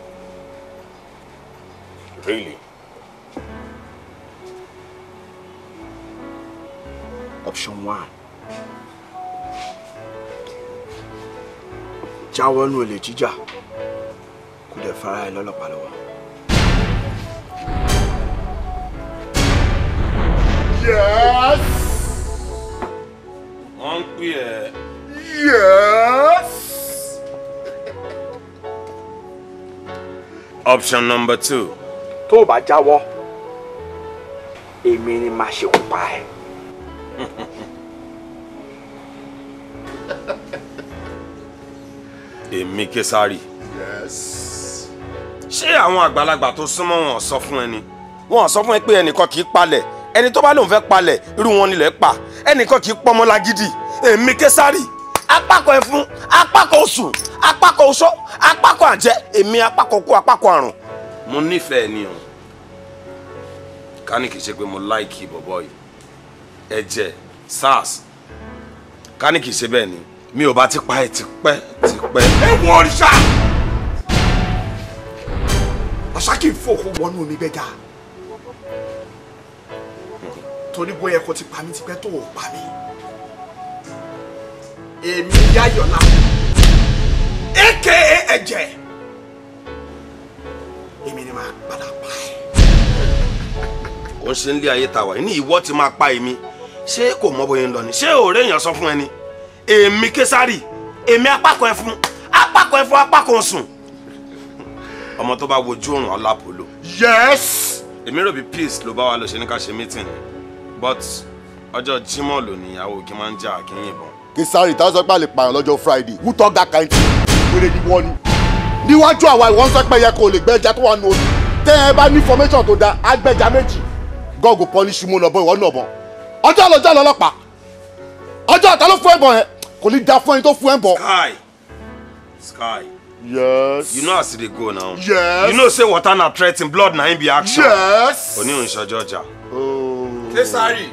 Really? Option 1, jáwọ́ nú olè jíjà kó dẹ̀ fara ẹ lọ́lọ́pàá lọ́wọ́. Yes. Wọ́n ń pè ẹ́. Yes. Option number 2. Tó o bá jáwọ́, èmi ni màá ṣekú pa ẹ́. Èmi Késárì. Yes. Ṣé àwọn àgbàlagbà tó súnmọ́ wọn sọ fún ẹni? Wọn sọ fún ẹ pé ẹnìkan kì í palẹ̀, ẹni tó bá lóun fẹ́ palẹ̀ irú wọn nílẹ̀ pa, ẹnìkan kì í pọmọ lágídí. Èmi Késárì, apákọ̀ ẹfun, apákọ̀ oṣù, apákọ̀ oṣó, apákọ̀ àjẹ́, èmi apákọ̀ kú, apákọ̀ àrùn. Mo nífẹ̀ẹ́ ni o. Ká ní kì í ṣe pé mo láìkì bọ̀bọ̀ yìí. Ẹ̀jẹ̀ SARS. Ká ní kì í ṣe bẹ́ẹ̀ ni, mi ò bá ti pa ẹ́ tipẹ́ tipẹ́. Ewu òrìṣà! Àṣà kì í fòkó wọnú omi gbẹ́jà. Torí bóyá kò ti pa mí tipẹ́ tó ò pa mí. Èmi Yáyọ̀lá, aka Ẹ̀jẹ̀, èmi ni màá padà pa ẹ́. Kò ń ṣe nílé ayé ta wà ní ìwọ ti máa pa èmi. Ṣé kò mọ bóyá ń lọ ni? Ṣé ọ̀rẹ́ èèyàn sọ fún ẹni? Èmi Késárì, èmi apákan ẹfun, apákan ẹfun, apákan sùn. Ọmọ tó bá wojú òrùn alápòlò. Yes. Èmi rò bí peace ló bá wa lọ ṣe ní ká ṣe meeting, but ọjọ́ Jímọ̀ ló ní ìyàwó kí máa ń jà kí ń yìnbọn. Késárì, táwọn sọ pé a lè pààyàn lọ́jọ́ Friday, who talk that kind thing? Wèrè ni wọ́n ni. Níwájú àwa ìwọ́n sọ pé yẹ kó lè gbẹ́ja tó wà nù omi. Tẹ́ ẹ bá ní information tó dáa, á gbẹ́ja méjì. God go punish you, mo nà bọ́ ìwọ nà bọ̀. Ọjọ́ lọ́jọ́ lọ́lọ́pàá. Ọjọ́ àtà ló fún ẹ̀bọ̀n yẹn. Kò ní da fún ẹni tó fún ẹ̀bọ̀n. Sky. Sky. Yes. You know as e dey go now. Yes. You know say water na threaten, blood na im be action. Yes. Òní òun ṣọjọ́ ọjà. Késárì,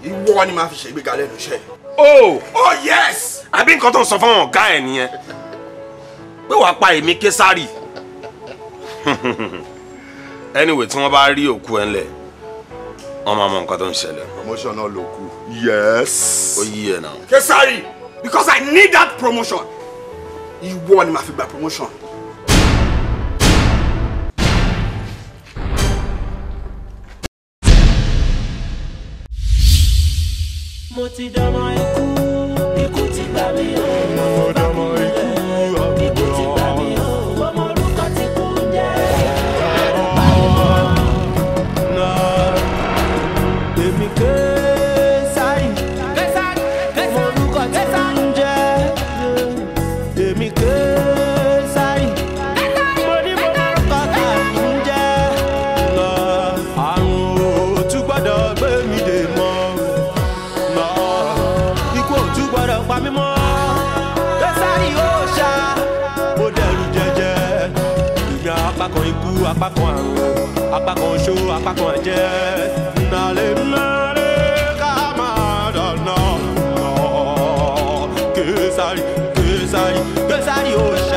ìwọ ni màá fi ṣègbéga lẹ́nu iṣẹ́. Oh. Oh yes. Àbí nǹkan tó ń sọ fún àwọn ọ̀gá ẹ̀ nìyẹn. Pé wàá pa èmi Késárì. Anyway, tí wọ́n bá rí òkú ẹ̀ ńlẹ̀, wọ́n máa mọ nǹkan tó ń ṣẹlẹ̀. Promotion náà ló kù. Yes. Ó yí ẹ̀ náà. Késárì, because I need that promotion. Ìwọ ni màá fi gba promotion. Mo ti dọmọ ikú, ikú ti gbà mí o. Mo dọmọ ikú, ikú ti gbà mí o. Ọmọ orúkọ ti kú jẹ́. Èmi Késárì, ọmọ orúkọ ti kú jẹ́. Èmi Késárì, mo ní mo mọ orúkọ ti kú jẹ́. Àrùn òtún gbọ́dọ̀ gbé mi dè mọ́. Ikú òtún gbọ́dọ̀ pa mí mọ́. Késárì ó ṣá, mo dẹ̀rù jẹjẹ. Èmi apá kan ikú, apá kan àrùn, apá kan oṣó, apá kan ẹ̀jẹ̀. Nàlẹ́ nàlẹ́ ká máa dọ̀nà. Késárì, Késárì, Késárì ó ṣá.